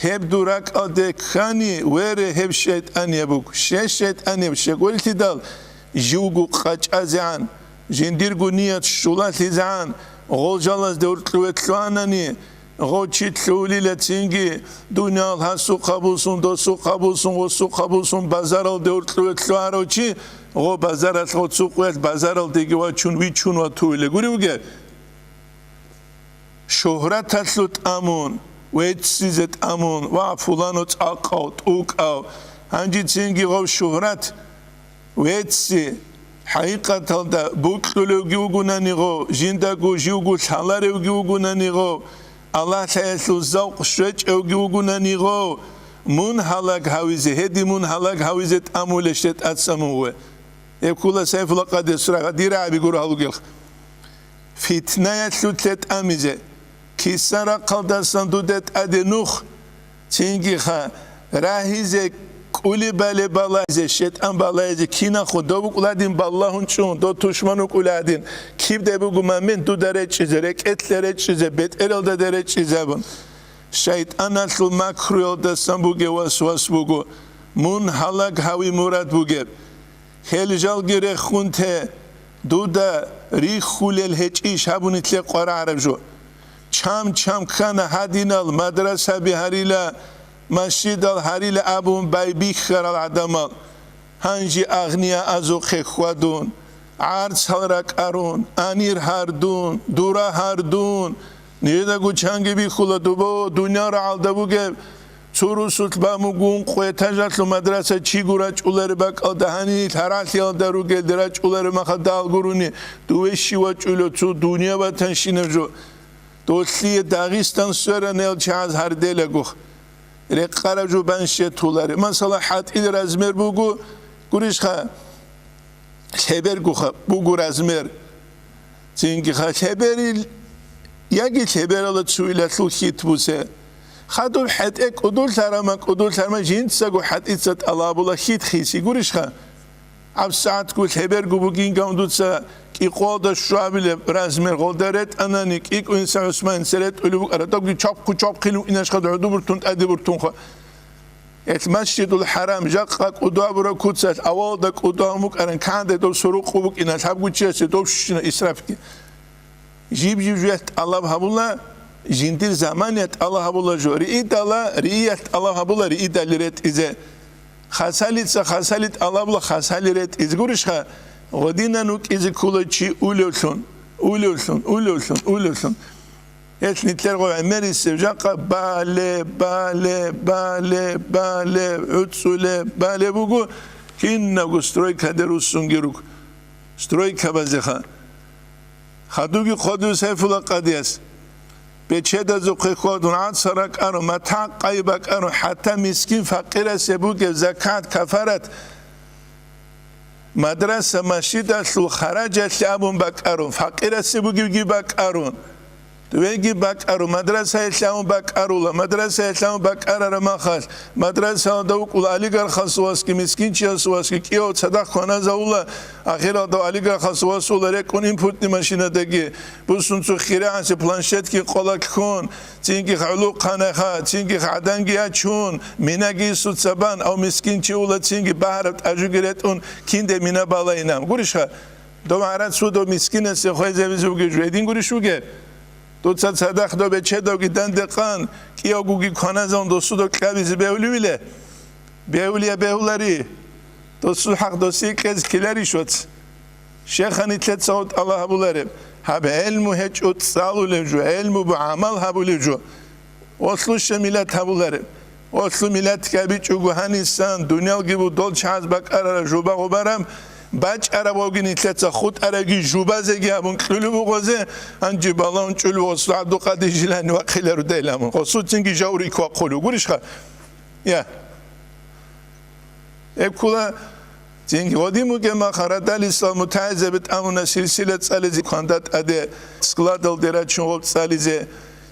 гьеб дур ракӀалде ккани, вере, гьеб шайтӀанияб буго. Ще шайтӀанияб, щегорилъидал живго къачӀазегӀан, жиндирго ният щулалъизегӀан, гъол жалазде уркьуве лъугьанани, гъо чи лъугьулила цинги, дуниял гьасухъабулсун, досухъабулсун, гъосухъабулсун базаралде уркьуве лъугьарав чи, гъо базаралъ гъо цукъуялъ базаралдеги вачун вичун ватуйла гури вугеб? Шугьраталъу тӀамун, веццизе тӀамун, ва, фулану цӀакъав, тӀукӀав, гьанжицинги гъов шугьрат, вецци, хӀакъикъаталда букьулевги вугунани гъов, жиндаго живго лъаларевги вугунани гъов, Аллагьлъаялъул завкъ щвечӀевги вугунани гъов, мун гьалаг гьавизе, гьеди мун гьалаг гьавизе тӀамулещ ретӀаца мугъве. Гьеб ккола Сайфулла Къадир сура, дир гӀаби гуро гьалугелха. Фитнаялъулъе тӀамизе, киса рахъалдасан дуда тӀаде нух, цинги ха, рагьизе, кӀули бале балайзе, шетӀан балайзе, кинахъо дов вукӀуладин балагьун чӀун, дов тушман вукӀуладин, кибдай буго момент дуда речӀчӀизе, рекӀелъе речӀчӀизе, бетӀералдаде речӀчӀизе абун. ШайтӀаналъул макруялдасан бугев васвас буго, мун гьалаг гьави мурад бугеб. Гьел жалги рехун те, дуда риххулел гьечӀищ гьабуни лъе къварагӀараб жо. Чам-чам ккана гьадинал мадрасаби гьарила, масжидал гьарила абун байбихьарал гӀадамал. Гьанжи агъниязухъе хьвадун, гӀарцал ракӀарун, анир гьардун, дура гьардун, нижедаго чанги бихьула дубо дуниял рагӀалда бугеб, цо русулъ бамугун къо этажалъул мадраса чигу рачӀулареб бакӀалда гьанил гьаралъиялда ругелде рачӀулареб махадал гуруни, дуве щив вачӀула цо дуниял ватанщинаб жо. Долъие Дагъистан сверанел чагӀаз гьарделагух. Рекъараб жо банщетуларе. Масала, хӀатӀил размер буго, гурищха, лъебергуха буго размер. Цинги ха лъеберил, яги лъеберала цуилалъул хьит бусе. Хадуб хӀетӀе кӀудулъарама, кӀудулъарама жинцаго хӀатӀица тӀалабула хьит хиси гурищха? ГьабсагӀатго лъеберго бугин гавн дуца кӀикъвалда щуабилеб размер гъолда ретӀанани, кӀикӀвинса ГӀусманца ретӀулеб букӀара, добги чапхъу-чапхъил вукӀинашха догӀодубуртун тӀадибуртунха. Гьелъ Масжидул ХӀарам жакъа кӀудуабураб куцалъ авалда кӀудуаб мукӀаран кандай доб сурукъу букӀина, лъабгучиясе доб щущина исрафги. Жиб-жиб жуялъ тӀалаб гьабула, жиндир замания тӀалаб гьабула жо. Риидала, рииялъ тӀалаб гьабула, риидали ретӀизе. Хасалица хасали тӀалабла хасали ретӀиз гурищха, Гъодинан вукӀизе ккола чи улевлъун, улевлъун, улевлъун, улевлъун. Гьелъ нилъер гъо гӀемерисев жакъа бале, бале, бале, бале, гӀуцӀуле, бале буго, кинабго стройкаде руссунги руго. Стройкабазеха. Хадуги хъодуз гьефула къадияс. Бечедазухъе хьвадун, гӀацӀ ракӀарун, матагӀ къайи бакӀарун, хӀатта мискин-факъирасе бугеб закат, кафарат, мадраса, масжидалъул хараджалъе абун бакӀарун, факъирасе бугебги бакӀарун, веги бакӀарун, мадрасаялъе абун бакӀарула, мадрасаялъе абун бакӀарараб махалъ, мадрасалда вукӀула олигархасул васги, мискинчиясул васги кӀияв цадахъ кваназавула, ахиралда олигархасул васула рекӀун импортный машинадаги, бусун цо хирагӀасе планшетги къола ккун, цинги гӀулухъанайха, цинги гӀаданги ячун, минаги исуца бан, ав мискинчи ула цинги багьараб тӀажуги ретӀун, кинде мина балайинан. Гурищха? Дов гӀарац вудов мискинасе хвезабизе вугев жу гьедин гурищ вугеб? Дуца цадахъ дов бечедавги дандекъан, кӀиявгоги кваназавун досудав кьабизе бегьулевиле? Бегьулия бегьулари. Досул хӀакъ досие кьезе ккеларищ вац? Щайха нилъеца гъов тӀалаб гьабулареб? Гьаб гӀелму гьечӀо цӀалулев жо, гӀелму бу гӀамал гьабулев жо. Гъолъуща миллат гьабулареб? Гъолъу миллатги гьабичӀого гьанисан, дуниялги бу дол чагӀаз бакӀарараб жоба гъобараб, бачӀараб вавги нилъеца хутӀарабги жубазеги гьабун кьулеб бугъозе, гьанже балагьун чӀулеб гъосул ГӀабдулкъадир Жилани вахъилару дайламун. Гъосуцинги жаври квахъулев гурищха? Я. Эбкула, цинги гъодин бугеб махал радалисал мутагӀилзаби тӀамуна силсила цӀализе кванда тӀаде, складалде рачун гъоб цӀализе,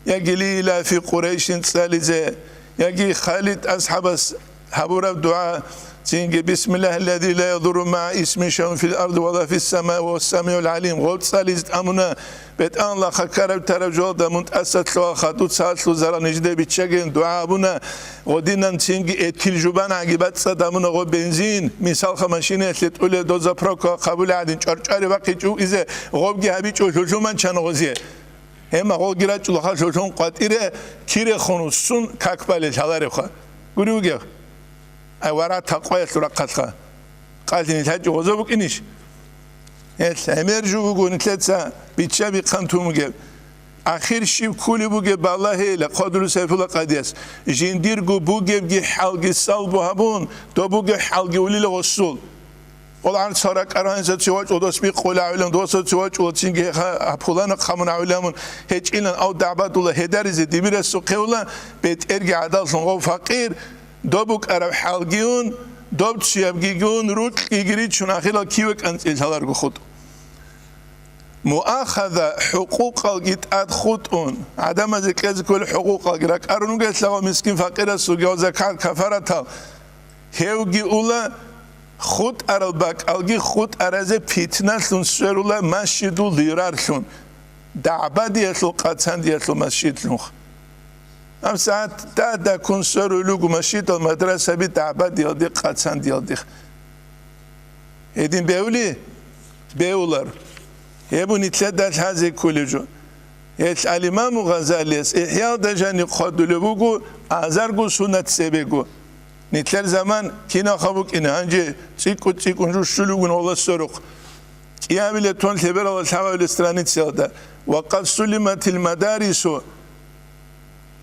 яги Лиилафи Къурайшин цӀализе, яги Халид асхӀабас гьабураб дугӀа, цинги Бисмиллагьи ллази ла ядурру магӀа исмигьи шайун фил арди ва ла фис самаи ва гьуа ссамигӀул гӀалим гъоб цӀализе тӀамуна. БетӀалла хакараб тараб жоялда мун тӀаса лъугьа, хадуца гьалъул зарал нижеда биччагейин дугӀа абуна, гъодинан цинги этил жубан гӀаги бацӀцӀад абуна гъо бензин, мисалха машинаялъе тӀулел доза прокуа хъабулел гӀадин чӀварчӀвари бахъичӀо изе, гъобги гьабичӀо лъулъуманчан гъозе. Гьема гъоги рачӀулаха лъулъун къватӀире, кирехун уссун как балел лъаларевха. Гури вугев? Ай, вара такъваялъул рахъалъха. Къалъин лъачӀо гъоза букӀинищ? Гьелъ гӀемер жо буго нилъеца бичча-бихъан тун бугеб. Ахир щиб ккулеб бугеб балагьейила Хъодулу Сайфулла къадияс, жиндирго бугебги хӀалги салбу гьабун, доб бугеб хӀалги улила гъосул. КъолгӀан цо ракӀаргьанса цевачӀул дос бикъулев гӀулам, доса цевачӀула цинги гьеха пулана хъамун гӀуламун гьечӀилан ав дагӀбадула гьедаризе дибирасухъевла, бетӀерги гӀадаллъун гъов факъир, доб букӀараб хӀалгиун, доб чиябгигун, рукьгиги ричун ахирал киве кӀанцӀил лъаларго хутӀ. Муахаза хӀукъукъалги тӀад хутӀун, гӀадамазе кьезе кколел хӀукъукъалги ракӀарун ругелъагъо мискин-факъирасулги ва закат кафаратал, гьевги ула хутӀарал бакӀалги хутӀаразе питналъун сверула масжидул дирарлъун, дагӀбадиялъул къацандиялъул масжидлъунха. ГьабсагӀат дада-ккун сверулел руго масжидал мадрасаби дагӀбадиялде къацандиялдех. Гьедин бевли? Бевулар. Гьеб нилъеда лъазе кколеб жо. Гьелъ ал-Имаму Гъазалияс ИхӀяалда жаниб хъвадулеб буго азарго суннат цебего. Нилъер заман киналха букӀина, гьанже цӀикӀкӀун-цӀикӀкӀун жо щулеб бугин гъола сверухъ. КӀиабилеб тун лъебералда лъабабилеб страницаялда: «Ва къад суллиматил мадарису»,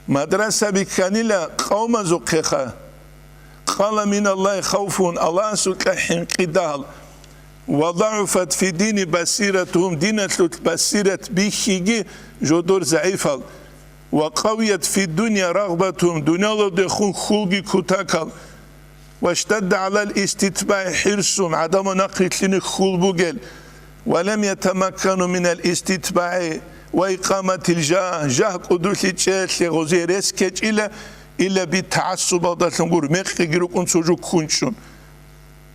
мадрасаби кканила къавмазухъеха. «Къалла миналлагьи хавфугьум», Аллагьасукьа хӀинкъи дагьал. «Ва загӀуфат фи дини басиратугьум», диналъулъ басират бихьиги жодор загӀипал. «Ва къавият фи дунья рагъбатугьум», дуниялалдехун хьулги кутакал. «Ва штадда гӀалал иститбагӀи хӀирсугьум», гӀадамал нахърилълъине хьул бугел. «Ва лам ятамаккану минал иститбагӀи ва икъаматил жагь», жагь кӀудулъи чӀеялъе гъозие рес ккечӀила, илла би тагӀассубалдалъун гур, мекъиги рукӀун цо жо ккунчӀун.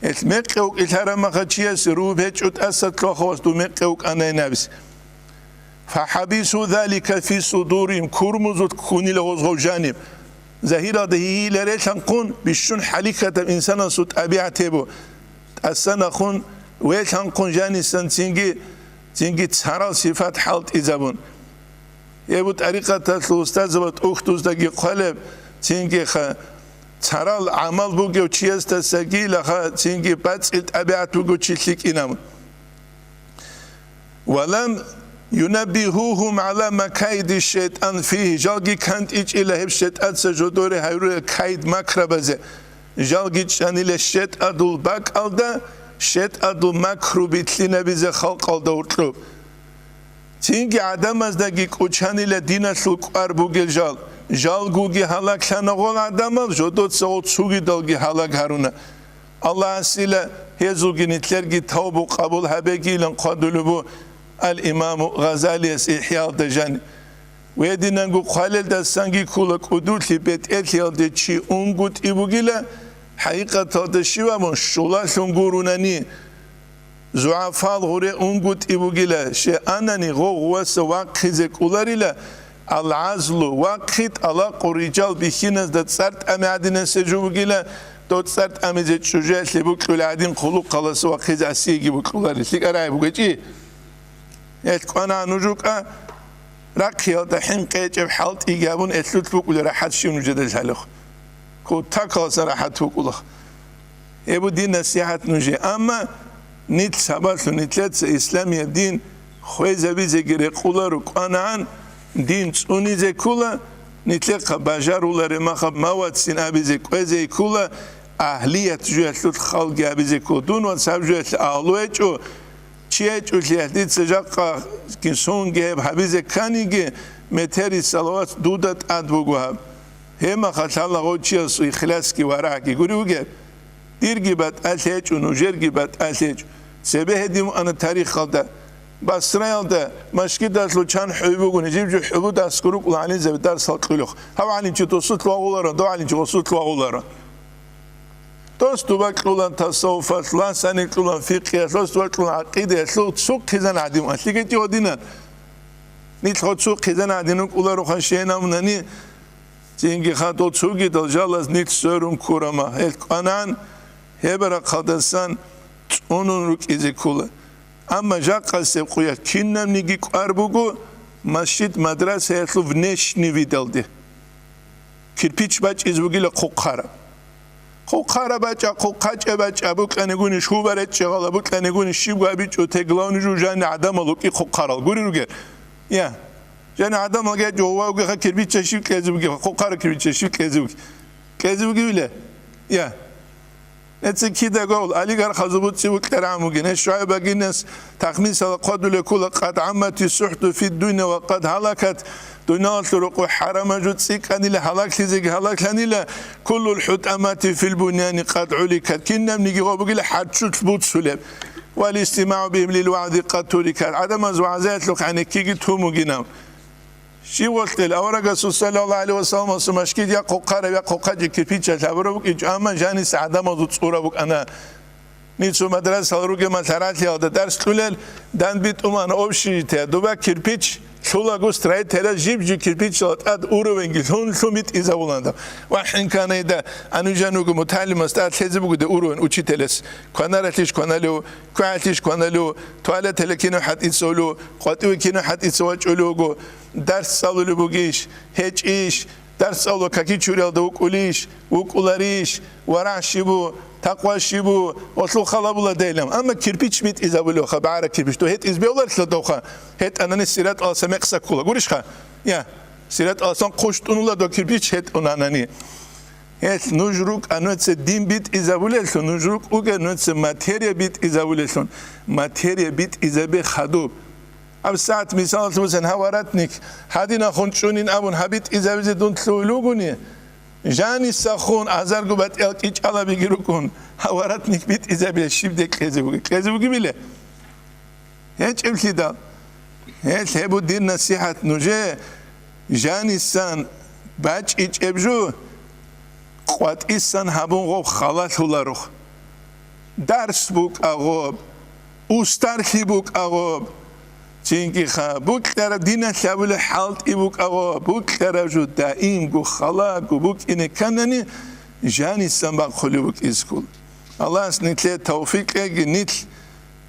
Гьелъ мекъи вукӀилъараб маха чиясе руб гьечӀо тӀаса лъугьа хавас дун мекъи вукӀанайин абизе. «ФахӀабису залика фи судурим», курмузулъ ккунила гъоз гъов жаниб. Загьиралда гьигьиларелъан хъун бищун хӀалихьатаб инсанасул тӀабигӀат гьебу. ТӀасанахун велъанхъун жанисан цинги, цинги царал сифат хӀалтӀизабун. Гьебу тӀарикъаталъул устазабаз тӀухьдуздаги хъвалеб, цинги ха-, царал гӀамал бугев чиясдасаги лаха, цинги бацӀил тӀабигӀат бугев чи лъикӀинабун. «Ва лам юнаббигьугьум гӀала макаиди шайтӀан фигьи», жалги кантӀичӀила гьеб шайтӀаца жодоре гьарурел кайд-макрабазе, жалги чӀанила шайтӀадул бакӀалда, шайтӀадул макру билълъинабизе халкъалда гьоркьоб. Цинги гӀадамаздаги кӀочанила диналъул кӀвар бугел жал. Жалгоги гьалаглъана гъол гӀадамал, жодоца гъол цугидалги гьалаг гьаруна. Аллагьасила гьезулги нилъерги тавбу къабул гьабегийилан хъвадулеб бу ал-Имаму Гъазалияс ИхӀяалда жани. Гьединанго хъвалелдасанги ккола кӀудулъи бетӀерлъиялде чи унгутӀи бугила, хӀакъикъаталда щивабун щулалъун гурунани. ЗугӀафал гъуре унгутӀи бугила, щай анани гъо-гъуваса вахъизе кӀоларила, алгӀазлу вахъи тӀалакъу рижал бихьиназда цӀар тӀами гӀадинасе жо бугила, дов цӀар тӀамизе чӀужуялъе букьула гӀадин хъулухъаласа вахъизе асиеги букьуларел. ЛъикӀа рагӀи бугечӀи? Гьелъ кӀвана нуж рукӀа, рахъиялда хӀинкъи гьечӀеб хӀалтӀиги гьабун, элъулъ букӀула рахӀат щив нужеда лъалехъ. Кутакаласан рахӀат букӀулахъ. Гьеб бу дин насихӀат нужее. Амма нилъ сабаблъун нилъеца исламияб дин хвезабизеги рекъоларо кӀванагӀан, дин цӀунизе ккола, нилъехъа бажаруларе махаб мавацин абизе кӀвезе ккола, агьлият жуялъулъ халги абизе ккола. Дун вацаб жуялъ агьлу гьечӀо, чи гьечӀолъиялъ дица жакъа кисунги гьеб гьабизе кканиги, метери салават дуда тӀад буго гьаб. Гьеб махалъ гьалла гъов чиясул ихласги варагьги гури вугеб? Дирги батӀалъи гьечӀо, нужерги батӀалъи гьечӀо. Цебе гьедин вуана тарихалда. Басраялда машгидалъул чан хӀуби бугун, гьижиб жо хӀубуда аскӀор рукӀула гӀалимзаби дарсал кьулухъ. Гьав гӀалимчи досулъ вагъуларо, дов гӀалимчи гъосулъ вагъуларо. Дос дуба кьулан тасаввуфалъ, ласани кьулан фикъгьиялъ, дос дуба кьулан гӀакъидаялъул цо хъизан гӀадин вуан. ЛъикӀетӀи гьодинан. Нилъго цо хъизан гӀадин вукӀулароха щайин абунани, цинги хадуб цогидал жалаз нилъ сверун ккурама. Гьел кӀванан, гьеб рахъалдасан цӀунун рукӀизе ккола. Амма жакъасеб къуялъ кинабниги кӀвар буго масжид-мадрасаялъул внешний видалде. Кирпич бачӀизе бугила хъухъара. Хъухъара бачӀа, хъухъачӀа бачӀа, букьанигуни шубарачӀа гъала, букьанигуни щибго абичӀо, те главный жо жани гӀадамал вукӀи хъухъарал. Гури ругел? Я. Жани гӀадамал гьечӀо, ва угеха кирпича щиб кьезе бугеха, хъухъара кирпича щиб кьезе буги. Кьезе бугевила? Я. Эци кидаго олигархазул буцӀи букьарагӀан бугин. Гьес ШугӀайб агинас тахмисала хъвадулеб ккола: «Къад гӀаммати сухӀту фид дунья ва къад гьалакат». Дуниялалъул рокъой хӀарамажу цӀикӀкӀанила, гьалаклъизеги гьалаклъанила, «Куллул хӀутӀамати фил буняни къад гӀуликат». Кинабниги гъо бугила хӀаччулъ буцулеб. «Вал истимагӀу бигьим лил вагӀзи къад турикат». ГӀадамаз вагӀзаялъухъ гӀенеккиги тун бугинав. Щив гъолъел аварагасул саллаллагьу гӀалайгьи ва салламасул машгид я хъухъараб, я хъухъачӀи кирпичалъ гьабураб букӀинчӀо, амма жанис гӀадамазул цӀура букӀана. Нилъ цо мадрасал ругема лъаралъиялда дарс кьулел, данбитӀуман общежитие, дуба кирпич лъулаго строителя жиб-жиб кирпичал тӀад уровеньги лъун-лъун битӀизабуланда. Ва хӀинканайда анужануго муталимас тӀад лъезе бугоде уровень учителес. Кванаралъищ кваналев, квегӀалъищ кваналев, туалетале кинав хӀатӀицавлев, къватӀиве кинав хӀатӀица вачӀулев вуго. Дарс цӀалулеб бугищ, гьечӀищ, дарс цӀалула каки чуриялда вукӀулищ, вукӀуларищ, варагь щибу, такъва щибу, гъолъул халабула дайлам. Амма кирпич битӀизабулевха, багӀара кирпич, дов гьетӀиз бевларилъа довха, гьетӀанани сиратӀаласа мекъса ккула. Гурищха? Я, сиратӀаласан хъущтӀунула дов кирпич гьетӀунанани. Гьелъ нуж рукӀа нуца дин битӀизабулелъул, нуж рукӀуге нуца материя битӀизабулелъул, материя битӀизабе хадуб. ГьабсагӀат мисалалъе босен, гьав варатник гьадинахун чӀунин абун гьаб битӀизабизе дун лъугьун вугони, жанисахун азарго батӀиял кӀичӀалабиги рукӀун, гьав варатник битӀизабиле щиб де кьезе буги? Кьезе бугебиле? ГьечӀеблъидал. Гьелъ гьеб бу дир насихӀат нужее, жанисан бачӀичӀеб жо, къватӀисан гьабун гъоб халалъуларухъ. Дарс букӀа гъоб, устарлъи букӀа гъоб, цинги ха, букьараб диналъ абулеб хӀалтӀи букӀа гъоб, букьараб жо даимго халаго букӀине кканани, жанисан бахъулев вукӀизккул. Аллагьас нилъее тавфикъ кьеги, нилъ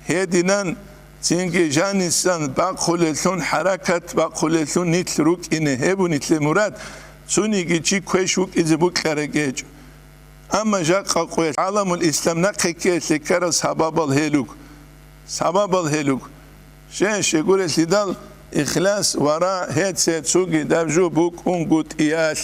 гьединан, цинги жанисан бахъулеллъун, хӀаракат бахъулеллъун нилъ рукӀине, гьеб бу нилъер мурад, цониги чи квеш вукӀизе букьараб гьечӀо. Амма жакъа къоялъ гӀаламул ислам нахъе ккеялъе ккарал сабабал гьелуг. Сабабал гьелуг. Щай-щай гурелъидал, ихлас, вара, гьеце цуги даб жо букӀунгутӀиялъ.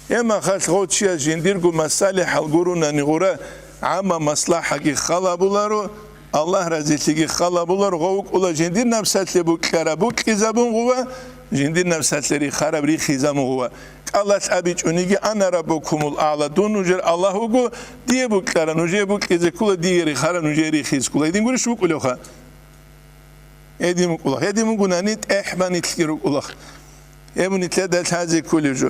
Гьеб мехалъ гъов чияс жиндирго масалихӀал гурунани гъура, гӀамма маслахӀаги хал гьабуларо, Аллагь разилъиги хал гьабуларо, гъов вукӀула жиндир напсалъе букьараб букьизабун гъува, жиндир напсалъе рихараб рихизабун гъува. КӀалалъ абичӀониги: «Ана раббукумул аъла», дун нужер Аллагь вуго, дие букьара, нужее букьизе ккола, дие рихара, нужее рихизе ккола. Гьедин гурищ букӀулевха? Гьедин букӀула. Гьедин бугунани, тӀехь банилъги рукӀула. Гьеб нилъеда лъазе кколеб жо.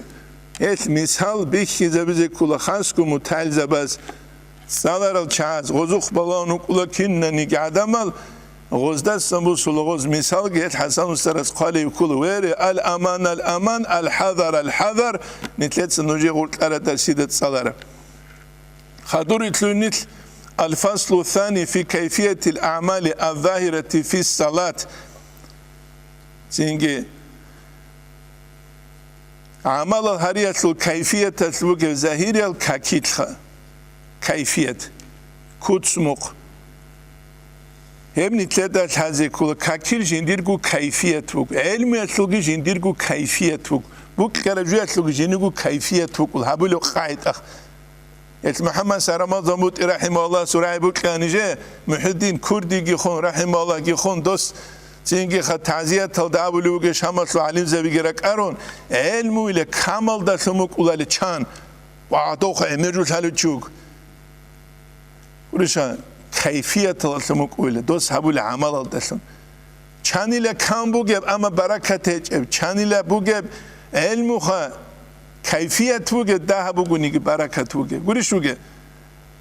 Гьелъ мисал бихьизабизе ккола хасго мутагӀилзабаз. ЦӀаларал чагӀаз гъозухъ балагьун вукӀула кинаниги гӀадамал, гъоздасан бусула гъоз мисалги гьелъ ХӀасан устарас хъвалев ккола: «Вере, ал-аман, ал-аман, ал-хӀазар, ал-хӀазар», нилъеца нужее гъоркьара дарсида цӀалара. Хадур итлъунил: «Аль-фаслу сани фи кайфиятил аъмали аз-загьирати фис салат». Цинги гӀамалал гьариялъул кайфияталъ бугеб загьириял какилъха. Кайфият. Куцмукъ. Гьеб нилъеда лъазе ккола, какил жиндирго кайфият буго, гӀелмуялъулги жиндирго кайфият буго, букьараб жоялъулги жиндирго кайфият букӀул гьабулеб къагӀида. Гьелъ МухӀаммад Сарамазан бутӀи рахӀимагьуллагь сурай букьани же, МухӀиддин Курдиги хун, рахӀимагьуллагьги хун, дос цинги ха тазияталда абулев вугев Шамалъул гӀалимзабиги ракӀарун, гӀелмуйла камалдалъун букӀулали чан ва гьадовха гӀемер жо лъалев чи вуго. Гуриша, кайфияталалъун букӀуйла, дос гьабула гӀамалалдалъун. Чанила кам бугеб, амма баракат гьечӀеб, чанила бугеб гӀелмуха, кайфият бугеб, дагьаб бугониги баракат бугеб. Гурищ бугеб?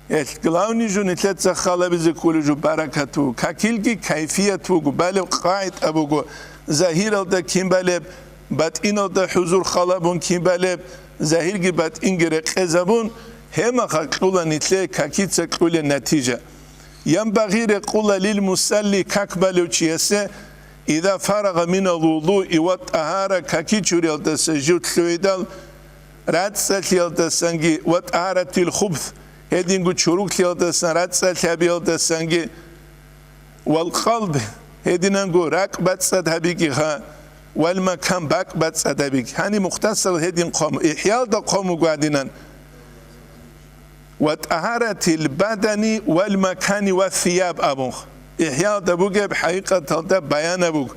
Гьелъ главный жо нилъеца халабизе кколеб жо баракат буго. Какилги кайфият буго, балеб къагӀида буго, загьиралда кин балеб, батӀиналда хӀузур халабун кин балеб, загьирги батӀинги рекъезабун, гьемаха кьула нилъее какица кьулеб натижа. Янбагъи рекъула лил мусалли как балев чиясе, иза фарагъа минал вудуи ва тӀагьара каки чуриялдаса жив лъугӀидал, рацӀцӀалъиялдасанги ва тӀагьаратил хубс, гьединго чуруклъиялдасан рацӀцӀалъи гьабиялдасанги, вал къалб, гьединанго ракӀ бацӀцӀад гьабигиха, вал макан бакӀ бацӀцӀад гьабиги. Гьаниб мухтасар гьедин хъван, ИхӀялда хъван буго гьадинан. Ва тӀагьаратил бадани вал макани ва сияб абун. ИхӀялда бугеб хӀакъикъаталда баянаб буго.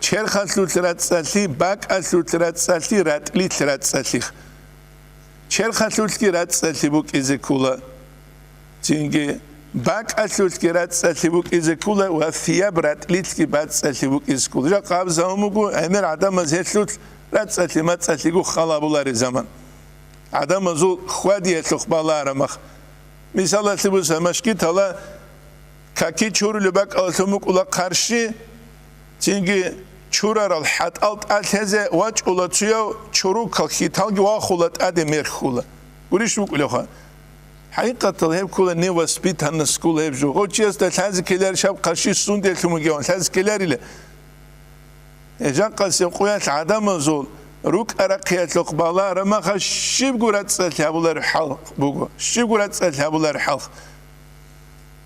Черхалъулъ рацӀцӀалъи, бакӀалъулъ рацӀцӀалъи, ратӀлилъ рацӀцӀалъи. Черхалъулъги рацӀцӀалъи букӀизе ккола. Цинги бакӀалъулъги рацӀцӀалъи букӀизе ккола ва сияб ратӀлилъги бацӀцӀалъи букӀизе ккола. Жакъа гьаб заман буго, гӀемер гӀадамаз гьелъулъ рацӀцӀалъи-мацӀцӀалъиго халабулари заман. ГӀадамазул хьвадиялъухъ балагьараб мах. Мисалалъе буса, машгитала каки чурулеб бакӀалалъун букӀула хъарщи, цинги чурарал хӀатӀал тӀалъезе вачӀула цуяв чурукал хьиталги вахула тӀаде мерхьула. Гурищ букӀулевха? ХӀакъикъатал гьеб ккула невоспитанность ккула гьеб жо. Гъов чиясда лъазе ккеларищ гьаб хъарщи сунделъун бугеван, лъазе ккеларила. Жакъасеб къуялъ гӀадамазул рукӀа-рахъиялъухъ балагьараб махалъ щибго рацӀцӀалъи гьабулареб хӀалхъ буго, щибго рацӀцӀалъи гьабулареб хӀалхъ.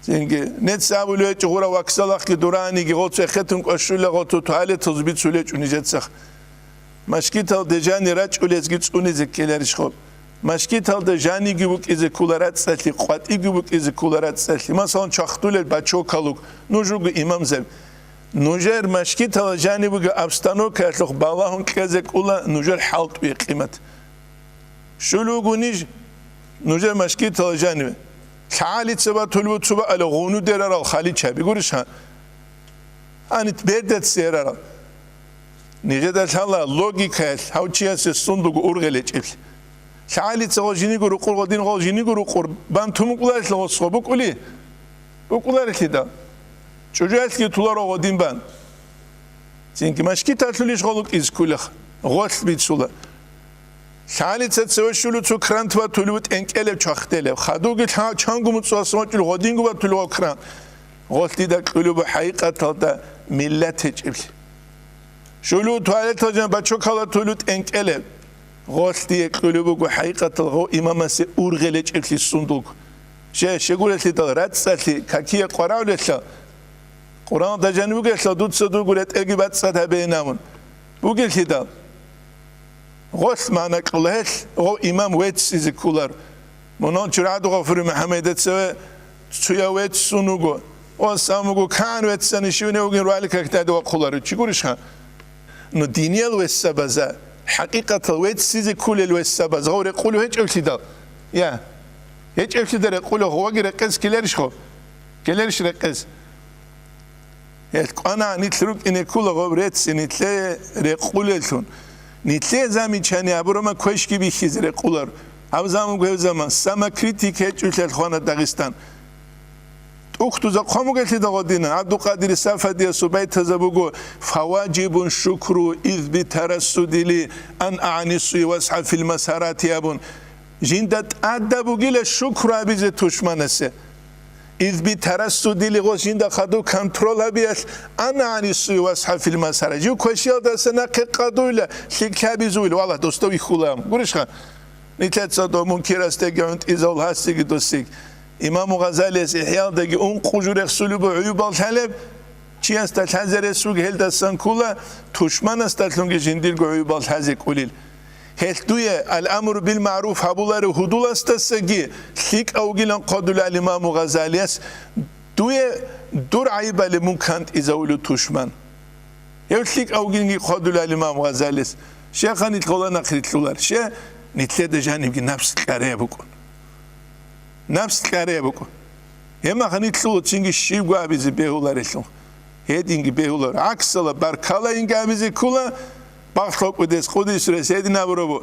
Цинги, нецц абулев гьечӀо гъура вокзалахъги дураниги, гъоцо эхетун кӀвашула, гъоцо туалеталъуз бицулечӀо нижецах. Машгиталде жани рачӀулезги цӀунизе ккеларищ хоб? Машгиталда жаниги букӀизе ккула рацӀцӀалъи, къватӀиги букӀизе ккула рацӀцӀалъи. Масалан, чвахдулел бачокал руго, нуж руго имамзаби. Нужер машгитала жаниб бугеб обстановкаялъухъ балагьун кьезе ккула нужер хӀалтӀуе къимат. Щул вуго ниж нужер машгитала жаниве. ЛъагӀалица батулев цо баала гъунудерарал халичаби гурищ гьа? Гьанит бердецерарал. Нижеда лъала логикаялъ гьав чиясе сун буго ургъел гьечӀеблъи. ЛъагӀалица гъо жиниго рукъур, гъодин гъо жиниго рукъур бан тун букӀуларелъул гъосго букӀули? БукӀуларелъидал. ЧӀужуялъги туларо гъодин бан. Цинги машгиталъулищ гъо лукӀизе ккулех? Гъолъ бицула. ЛъагӀалица цеве щулев цо крант батулев тӀенкӀелев чвахделев. Хадуги лъа-, чанго муцӀуасан вачӀулев гъодинго батулев гъо крант. Гъолъ дида кьулеб буго хӀакъикъаталда миллат гьечӀеблъи. Щулев туалетал жан бачокал батулев тӀенкӀелев. Гъолъ дие кьулеб буго хӀакъикъатал гъо имамасе ургъел гьечӀеблъи сундулго. Ще, щегурелъидал рацӀцӀалъи какие къваравлъа, Къуръан дажани бугелъул дуца дуго ретӀелги бацӀцӀад гьабейин абун. Бугелъидал. Гъолъ магӀна кьула гьелъ, гъов имам веццизе кколар. Мунал чурагӀадугъа Фури МухӀаммадица цуяв веццун вуго. Ва самуго кан веццани щивне вугин руали какдаде вахъулар. Чи гурищха? Ну, диниял вессабаза, хӀакъикъатал веццизе кколел вессабаз, гъов рекъулев гьечӀевлъидал. Я. ГьечӀевлъидал рекъулев гъоваги рекъез ккелерищ гъов? Ккелерищ рекъез? Гьел кӀвана нилъ рукӀине ккула гъоб рецци нилъее рекъулеллъун. Нилъее замечание абурама квешги бихьизе рекъулар. Гьаб заман гьев заман самокритик гьечӀулъал хвана Дагъистан. ТӀухьдуза хъван бугелъида гъодина, ГӀабдулкъадир Сафадиясул байтазаб буго: «Фаваджибун шукру, из битарассудили ан агӀнису васхӀа фил масарати», абун. Жинда тӀадаб бугила шукру абизе тушманасе. Из битарассудили гъос жинда хадув контрол гьабиялъ, ан агӀнису васхӀа фил масара. Жив квешиялдаса нахъе къадуйла, лъикӀлъи абизуйла, валлагь, досда вихьула. Гурищха? Нилъеца дов мункирасдеги гӀунтӀизавул гьасиги досиги. Имаму Гъазалияс ИхӀяалдаги ункъо жо рехсулеб гӀуюбал лъалеб, чиясда лъазе рес вуги гьелдасан ккула, тушманасдалъунги жиндирго гӀуюбал лъазе кӀулел. Гьелъ дуе ал-амру бил-магӀруф гьабуларев гьудуласдасаги лъикӀав вугилан хъвадулел Имаму Гъазалияс, дуе дур гӀайибали мун кантӀизавулев тушман. Гьев лъикӀав вугинги хъвадулел Имаму Гъазалияс. Щай нилъ гъола нахърилълъулар? Щай? Нилъеда жанибги напс кьарая букӀун. Напс кьарая букӀун. Гьебмаха нилъул цинги щибго абизе бегьуларелъул. Гьединги бегьулар. ГӀаксала баркалаинги абизе ккула, бахлъокӀудес къудисрес гьедин абурабу.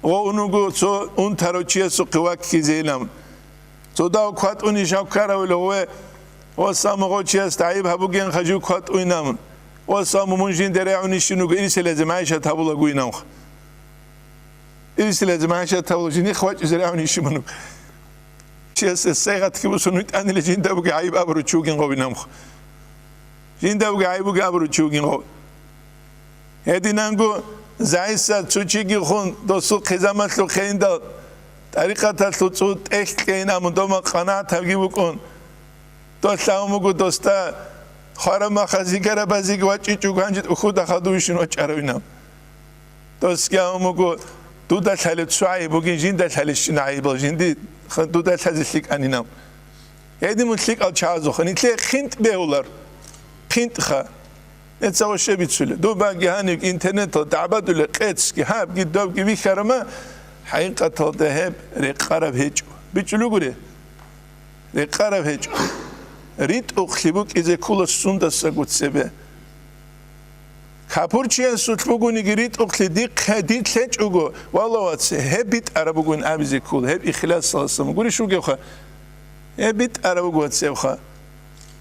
Гъо унуго цо унтарав чиясухъе ваккизейилан. Цо дав кватӀуни жав ккаравила гъове, ва самугъо чиясда гӀайиб гьабугенха жив кватӀуйнамун. Ва саму мун жинда регӀунищин вуго, ирселазе магӀишат гьабулагуйнамха. Ирсилазе магӀишат гьабула жиних вачӀизе рагӀун ишиману. Чиясе сайгъатги бусун витӀанила жинда буги гӀайиб абуру чи вугин гъовинамхъ. Жинда буги гӀайиб буги абуру чи вугин гъов. Гьединанго загьиса цо чиги хун досул хъизамалъул хейиндал тӀарикъаталъул цӀу тӀехь кьейин амун дома къанагӀат гьабги букӀун. Дос лъагьун буго досда, хварамаха зигарабазиги вачӀичӀого гьанже тӀухьуда хадув ишин вачӀаравинав. Досги гьавун буго, дуда лъалеб цо гӀайиб бугин, жинда лъалищин гӀайибал жинди ха-, дуда лъазе лъикӀанинав. Гьедин мун лъикӀал чагӀазухъа, нилъее хъинтӀ бегьулар, хъинтӀха. Эца гъоше бицуле. Дубаги гьаниб интернетал дагӀбадуле къецги, гьабги, добги вихьарама, хӀакъикъаталда гьеб рекъараб гьечӀо. БичӀулугури? Рекъараб гьечӀо. РитӀухълъи букӀизе ккула сундасаго цебе. Капурчиясулъ бугониги ритӀухълъи дихъе-, дилъ гьечӀого, валлагь, вац, гьеб битӀараб бугин абизе ккула, гьеб ихласаласан гурищ вугевха? Гьеб битӀараб буго, вацевха.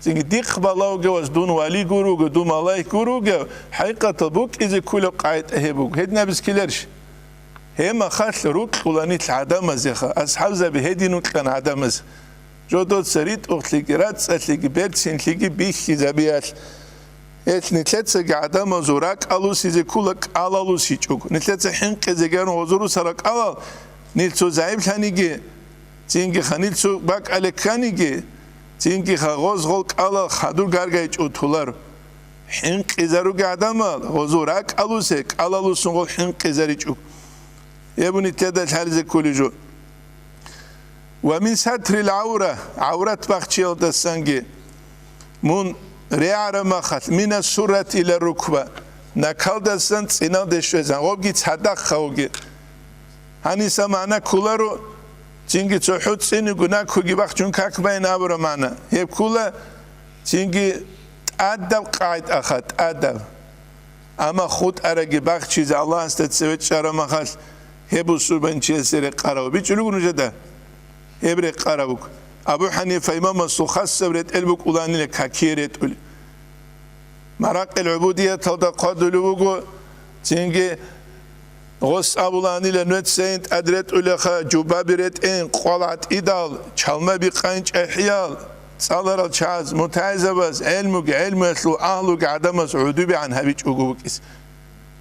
Цинги дихъ балагьуге вац, дун вали гуруго, дун малаик гуруго, хӀакъикъатал букӀизе ккулеб къагӀида гьеб буго. Гьедин абизе ккеларищ? Гьеб махалъ рукьула нилъ гӀадамазеха, асхӀабзаби гьедин вукьана гӀадамаз. Жодоца ритӀухълъиги, рацӀцӀалъиги, берцинлъиги бихьизабиялъ, гьелъ нилъецаги гӀадамазул ракӀалусизе ккула кӀалалусичӀого. Нилъеца хӀинкъизеги гьарун гъозурусал ракӀалал, нилъ цо загӀиплъаниги, цинги ханил цо бакӀале кканиги, цинги ха гъоз гъол кӀалал хадур гаргайчӀо тулар. ХӀинкъизаруги гӀадамал, гъозул ракӀалусе, кӀалалусун гъол хӀинкъизаричӀо. Гьеб нилъеда лъализе кколеб жо. Ва мин сатрил гӀавра, гӀаврат бахчиялдасанги, мун регӀараб махалъ, мина суррати ила рукба, накалдасан цӀиналде щвезан, гъобги цадахъ гьавги. Гьаниса магӀна кколаро, цинги цохӀо цӀиниго накуги бахчун как байин абураб магӀна. Гьеб ккола, цинги тӀадаб къагӀидаха, тӀадаб. Амма хутӀараги бахчизе Аллагьасда цеве чӀараб махалъ, гьеб бусурбанчиясе рекъарав. БичӀчӀулего нужеда? Гьеб рекъараб буго. Абу ХӀанифа имамасул хасаб ретӀел букӀуланила какие ретӀули. Маракъил гӀубудияталда хъвадулев вуго, цинги гъос абуланила, нуцайин тӀад ретӀулеха, жубаби ретӀейин, къвал гӀатӀидал, чалма бикъайин чӀахӀиял, цӀаларал чагӀаз, мутагӀилзабаз, гӀелмуги, гӀелмуялъул агьлуги гӀадамаз гӀудубигӀан гьабичӀого вукӀиз.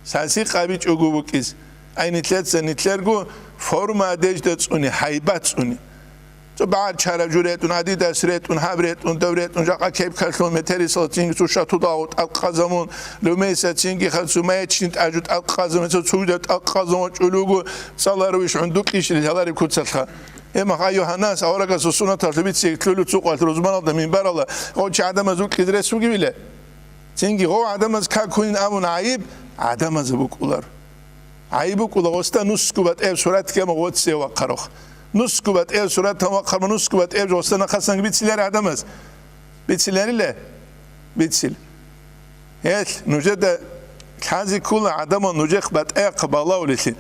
Саси къабичӀого вукӀиз. Ай нилъеца нилъерго форма одежда цӀуни, гьайбат цӀуни. Цо багӀар чара жу ретӀун, Адидас ретӀун, гьаб ретӀун, дав ретӀун, жакъа кепкалъун, метерисал цинги цо шатуда гъо тӀалкъазамун, лумейса цинги хацу маячни тӀажу тӀалкъазамун, цо цугда тӀалкъазамун чӀулугу, цӀаларуш гӀундукьиш рилъалари куцалъха. Гьеб мах, айюгьаннас, аварагасул суннаталъуб бицеги лъулев цукъалъ рузманалда минбаралда гъов чи гӀадамаз укьиз рес вугевила? Цинги гъов гӀадамаз какунин абун гӀайиб гӀадамазаб букӀулар. ГӀайиб букӀула гъосда нусгу батӀияб сурат гьамав воцев вахъарухъ. Нусгу батӀияб сурат гьамав вахъарма, нусгу батӀияб жо гъосда нахъасан бицилари гӀадамаз. Бициларила? Бицил. Гьелъ, нужеда лъази ккула гӀадамал нужехъ батӀаяхъ балагьулелъи.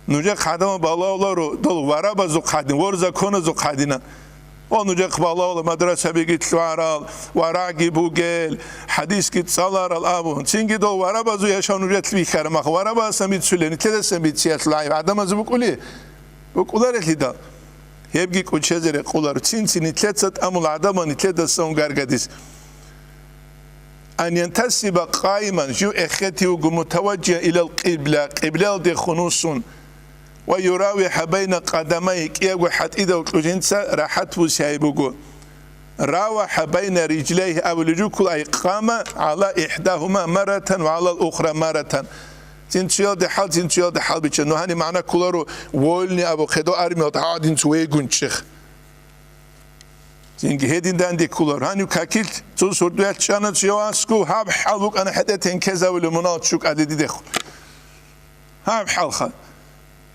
Нужехъ гӀадамал балагьуларо дол варабазухъ гьадин, ворзаконазухъ гьадина. Ва нужехъ балагьула мадрасабиги лъугӀарал, варагӀги бугел, хӀадисги цӀаларал абун. Цинги дол варабазул яшав нужелъ бихьараб мах, варабасан бицулел, нилъедасан бициялъул гӀайиб гӀадамазул букӀули? БукӀуларелъидал. Гьебги кӀочезе рекъоларо. Цин-цин нилъеца тӀамул гӀадамал нилъедасан унгаргадис. Ан янтасиба къаиман, жив эхетив вуго, мутаваджиан илал къибла, къиблалде хунусун, ва юравихӀа байна къадамайгьи, кӀиябго хӀатӀидав кьужинца рахӀат бусяй буго. РавахӀа байна риджлайгьи абулеб жуккул, ай къама гӀала ихӀдагьума маратан ва гӀалал ухра маратан. Цинцуялде хӀал, цинцуялде хӀал бича. Ну гьани магӀна кколаро вольни абу хъедо армиялда гьадинцу вегун чех. Цинги гьедин данде кколар. Гьанив какил цо сордоялъ чӀана цо яв аскӀов, гьаб хӀал букӀана хӀетӀе тенкезавулев мунал чукӀаде дидехъ. Гьаб хӀалха.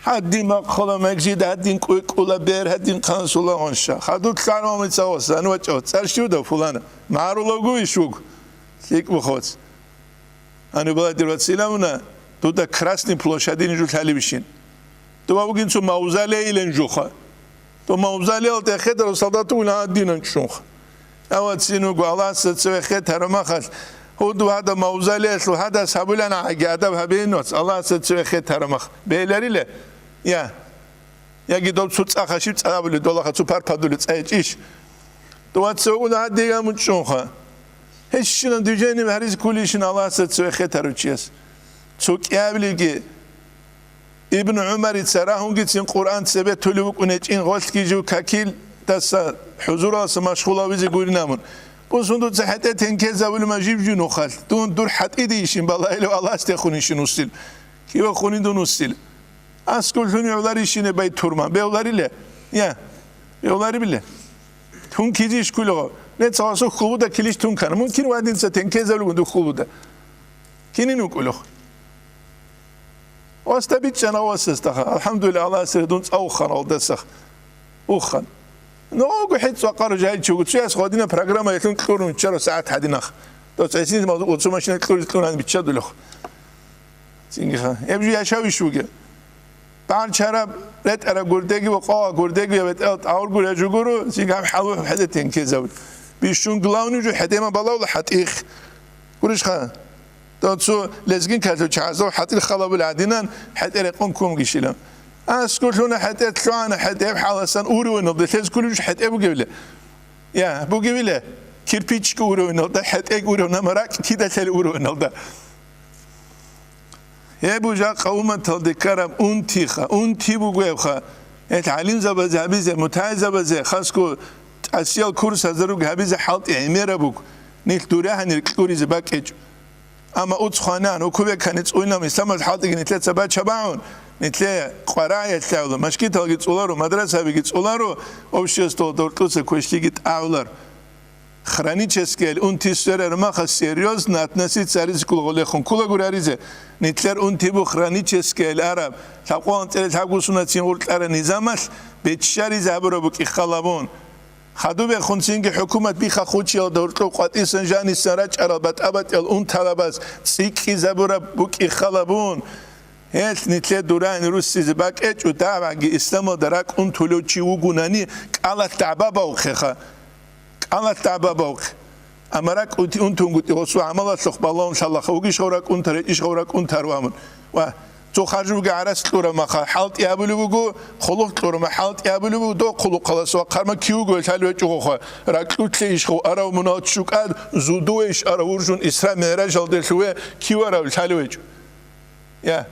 Гьадин бахъула мажгит, гьадин кӀукӀула бер, гьадин хъансула гъунша. Хадур лъармамица гъоса, ан вачӀав, цӀар щивда фулана? Марулаго иш вуг? ЛъикӀ бухъвац. Гьаниб балагьдир вацилавуна, дуда Красный площадине жо лъалебищин. Дуба бугин цо мавзолейилан жуха. То мавзолеялда эхедарав солдат вугилан гьадинан чӀунха. Авацин вуго, Аллагьасда цеве хетараб махалъ, гьуд ва гьадаб мавзолеялъул гьадас гьабулан гӀаги адаб гьабейин вац, Аллагьасда цеве хетараб мах. Бегьиларила? Я. Яги доб цо цӀаха щиб цӀа абулеб, долаха цо парпадулеб цӀа гьечӀищ? Дова цеве уна гьадиган мун чӀунха. Гьищинаб движение гьаризе кколищин Аллагьасда цеве хетарав чияс. Цо кӀиабилебги Ибн ГӀумарица рагьунгицин Къуръан цебе тулев вукӀун гьечӀин гъолъги жив какилдаса хӀузуралъа машгъулавизе гуринамун. Бусун дуца хӀетӀе тенкезавулима жив-жив нухалъ. Дун дур хӀатӀидейищин балагьилев Аллагьасдехунищин усил. Кивехунин дун усил. Аскуллъун гӀоларищине бай турма. Бевлариле? Я. Бевларибиле? Тун кизиш кулего. Нецагъасу хулуда килищ тун кана. Мумкин вадинца тенкезавлугун ду хулуда. Кинин вукӀулев? Васда бичӀчӀана васасдаха. АлхӀамдулилла, Аллагьас редун цӀа ухханалдасах. Уххан. Ногу хӀицӀ вакъару жайчугу. Цуяс гъодина программа ялъун кьурун чаро сагӀат гьадинах. Доц гӀисин мазу оцу машина кьури кьуран биччадулев. Цингиха. Эб жу яшавиш вуге. Тан чараб ретӀараб гурдеги ва къоа гурдеги ва ветӀал тӀаур гуря жугуру, цинги гьаб хӀалу хӀеде тенкезавуд. Бищун главный жу хӀедема балавла хӀатӀих. Гуришха. Доцу лезгин калъу чагӀазав хӀатӀир халабул гӀадинан хӀетӀе рекъон кумгишила. Аскулъуна хӀетӀе лъугӀана хӀетӀеб хӀаласан уровеналда лъез кулуж хӀетӀе бугевле. Я, бугевиле, кирпичка уровеналда, хӀетӀег уровна, маракь кидалъел уровеналда. Гьеб жакъа умматалде ккараб унтиха, унти бугебха. Гьел гӀалимзабазе гьабизе, мутагӀилзабазе, хасго тӀасиял курс гьазаруг гьабизе хӀалтӀи гӀемераб буг. Нилъ дурагьанир кьуризе бакӀечӀо. Амма уцхъанан, укубекани цӀуйнам исламалъ хӀалтӀиги нилъеца бача багӀун, нилъе къварагӀиялъ лъавла, машгиталги цӀоларо, мадрасабиги цӀоларо, обществоялда гьоркьуса квешлъиги тӀагӀулар. Хронический унти сверармаха серьёзно относиться аризкул гъолехун кулагураризе, нилъер унтибу хронический араб, лъабкъоялда анцӀила лъабгусунацин гъуркьара низамалъ беччаризе гьабураб букӀи халабун. Хадубехун цинги хӀукумат биха хучиялда гьоркьоб къватӀисан жанисан рачӀарал батӀа-батӀиял унталабаз цӀикӀкӀизабураб букӀи халабун. Гьелъ нилъе дурайин руссизе бакӀечӀо, дагьабги исламалда ракӀ унтулев чи вугунани, кӀалалъ дагӀба бавхъеха. КӀалалъ дагӀба бавхъе. Амма ракӀ ути-, унтунгутӀи гъосул гӀамалалъухъ балагьун лъалаха, вугищ гъав ракӀ унтар, гьечӀищ гъав ракӀ унтар вамун. Ва цо харжувги гӀарац кьураб маха хӀалтӀи абулеб буго, хъулухъ кьураб ма хӀалтӀи абулеб буго, дов хъулухъалас вахъарма кив вуго лъалев гьечӀо гъоха. Ракьулъе ищ гъов арав мунал чукӀад, зудуве ищ арав вуржун Исра МигӀражалде лъуве кив арав лъалев гьечӀо. Я.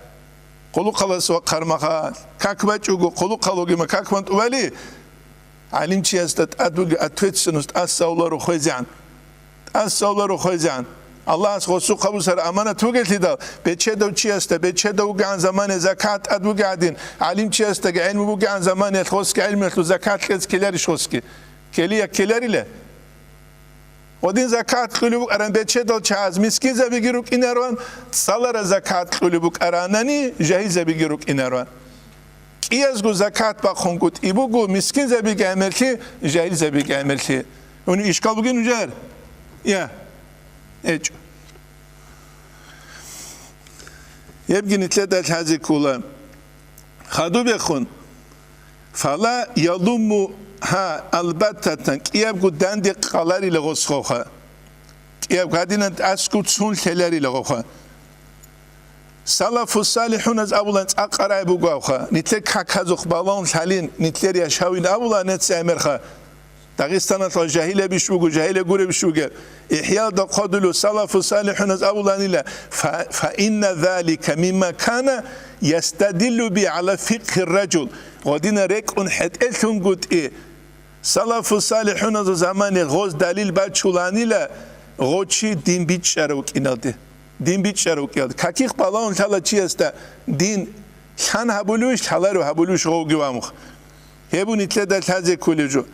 Хъулухъалас вахъармаха, как бачӀуго, хъулухъалугима как бантӀубали, ГӀалимчиясда тӀад бугеб ответственность тӀаса авларо хвезегӀан. ТӀаса авларо хвезегӀан. Аллагьас гъосухъа бусара аманат вугелъидал, бечедав чиясда, бечедав вугегӀан замане закат тӀад бугеб гӀадин, гӀалимчиясдаги гӀелму бугегӀан заманиялъ гъосги гӀелмуялъул закат кьезе ккеларищ гъосги? Ккелия ккеларила. Гъодин закат кьулеб букӀаран бечедал чагӀаз мискинзабиги рукӀинароан, цӀалара закат кьулеб букӀаранани жагьилзабиги рукӀинароан. КӀиязго закат бахъунгутӀи буго мискинзабиги гӀемерлъи, жагьилзабиги гӀемерлъи. Гьуни ишкал бугин нужер? Я. ГьечӀо. Гьебги нилъеда лъазе ккола. Хадубехун, фала ялумму гьа албаттатан кӀиябго данде къаларила гъосхоха. КӀиябго гьадинан тӀасгу цун лъеларила гъоха. Салафу салихӀуназ абулан цӀакъ рагӀи бугоха, нилъер каказухъ балагьун лъалин, нилъер яшавин абулан неци гӀемерха. Дагъистаналъ жагьилабищ буго, жагьилаб гуребищ бугеб? ИхӀялда хъодулев салафу салихӀуназ абуланила, фа, фа инна залика мимма кана ястадиллу би гӀала фикхир ражул. Гъодина рекӀун хӀетӀелъунгутӀи, салафу салихӀуназул замане гъоз далил бачуланила, гъо чи дин бичӀчӀарав кӀиналде. Дин бичӀчӀарав кӀиналде. Каких балагьун лъала чиясда дин лъан гьабулевищ, лъаларев гьабулевищ гъовги вамухъ. Гьеб нилъеда лъазе кколеб жо.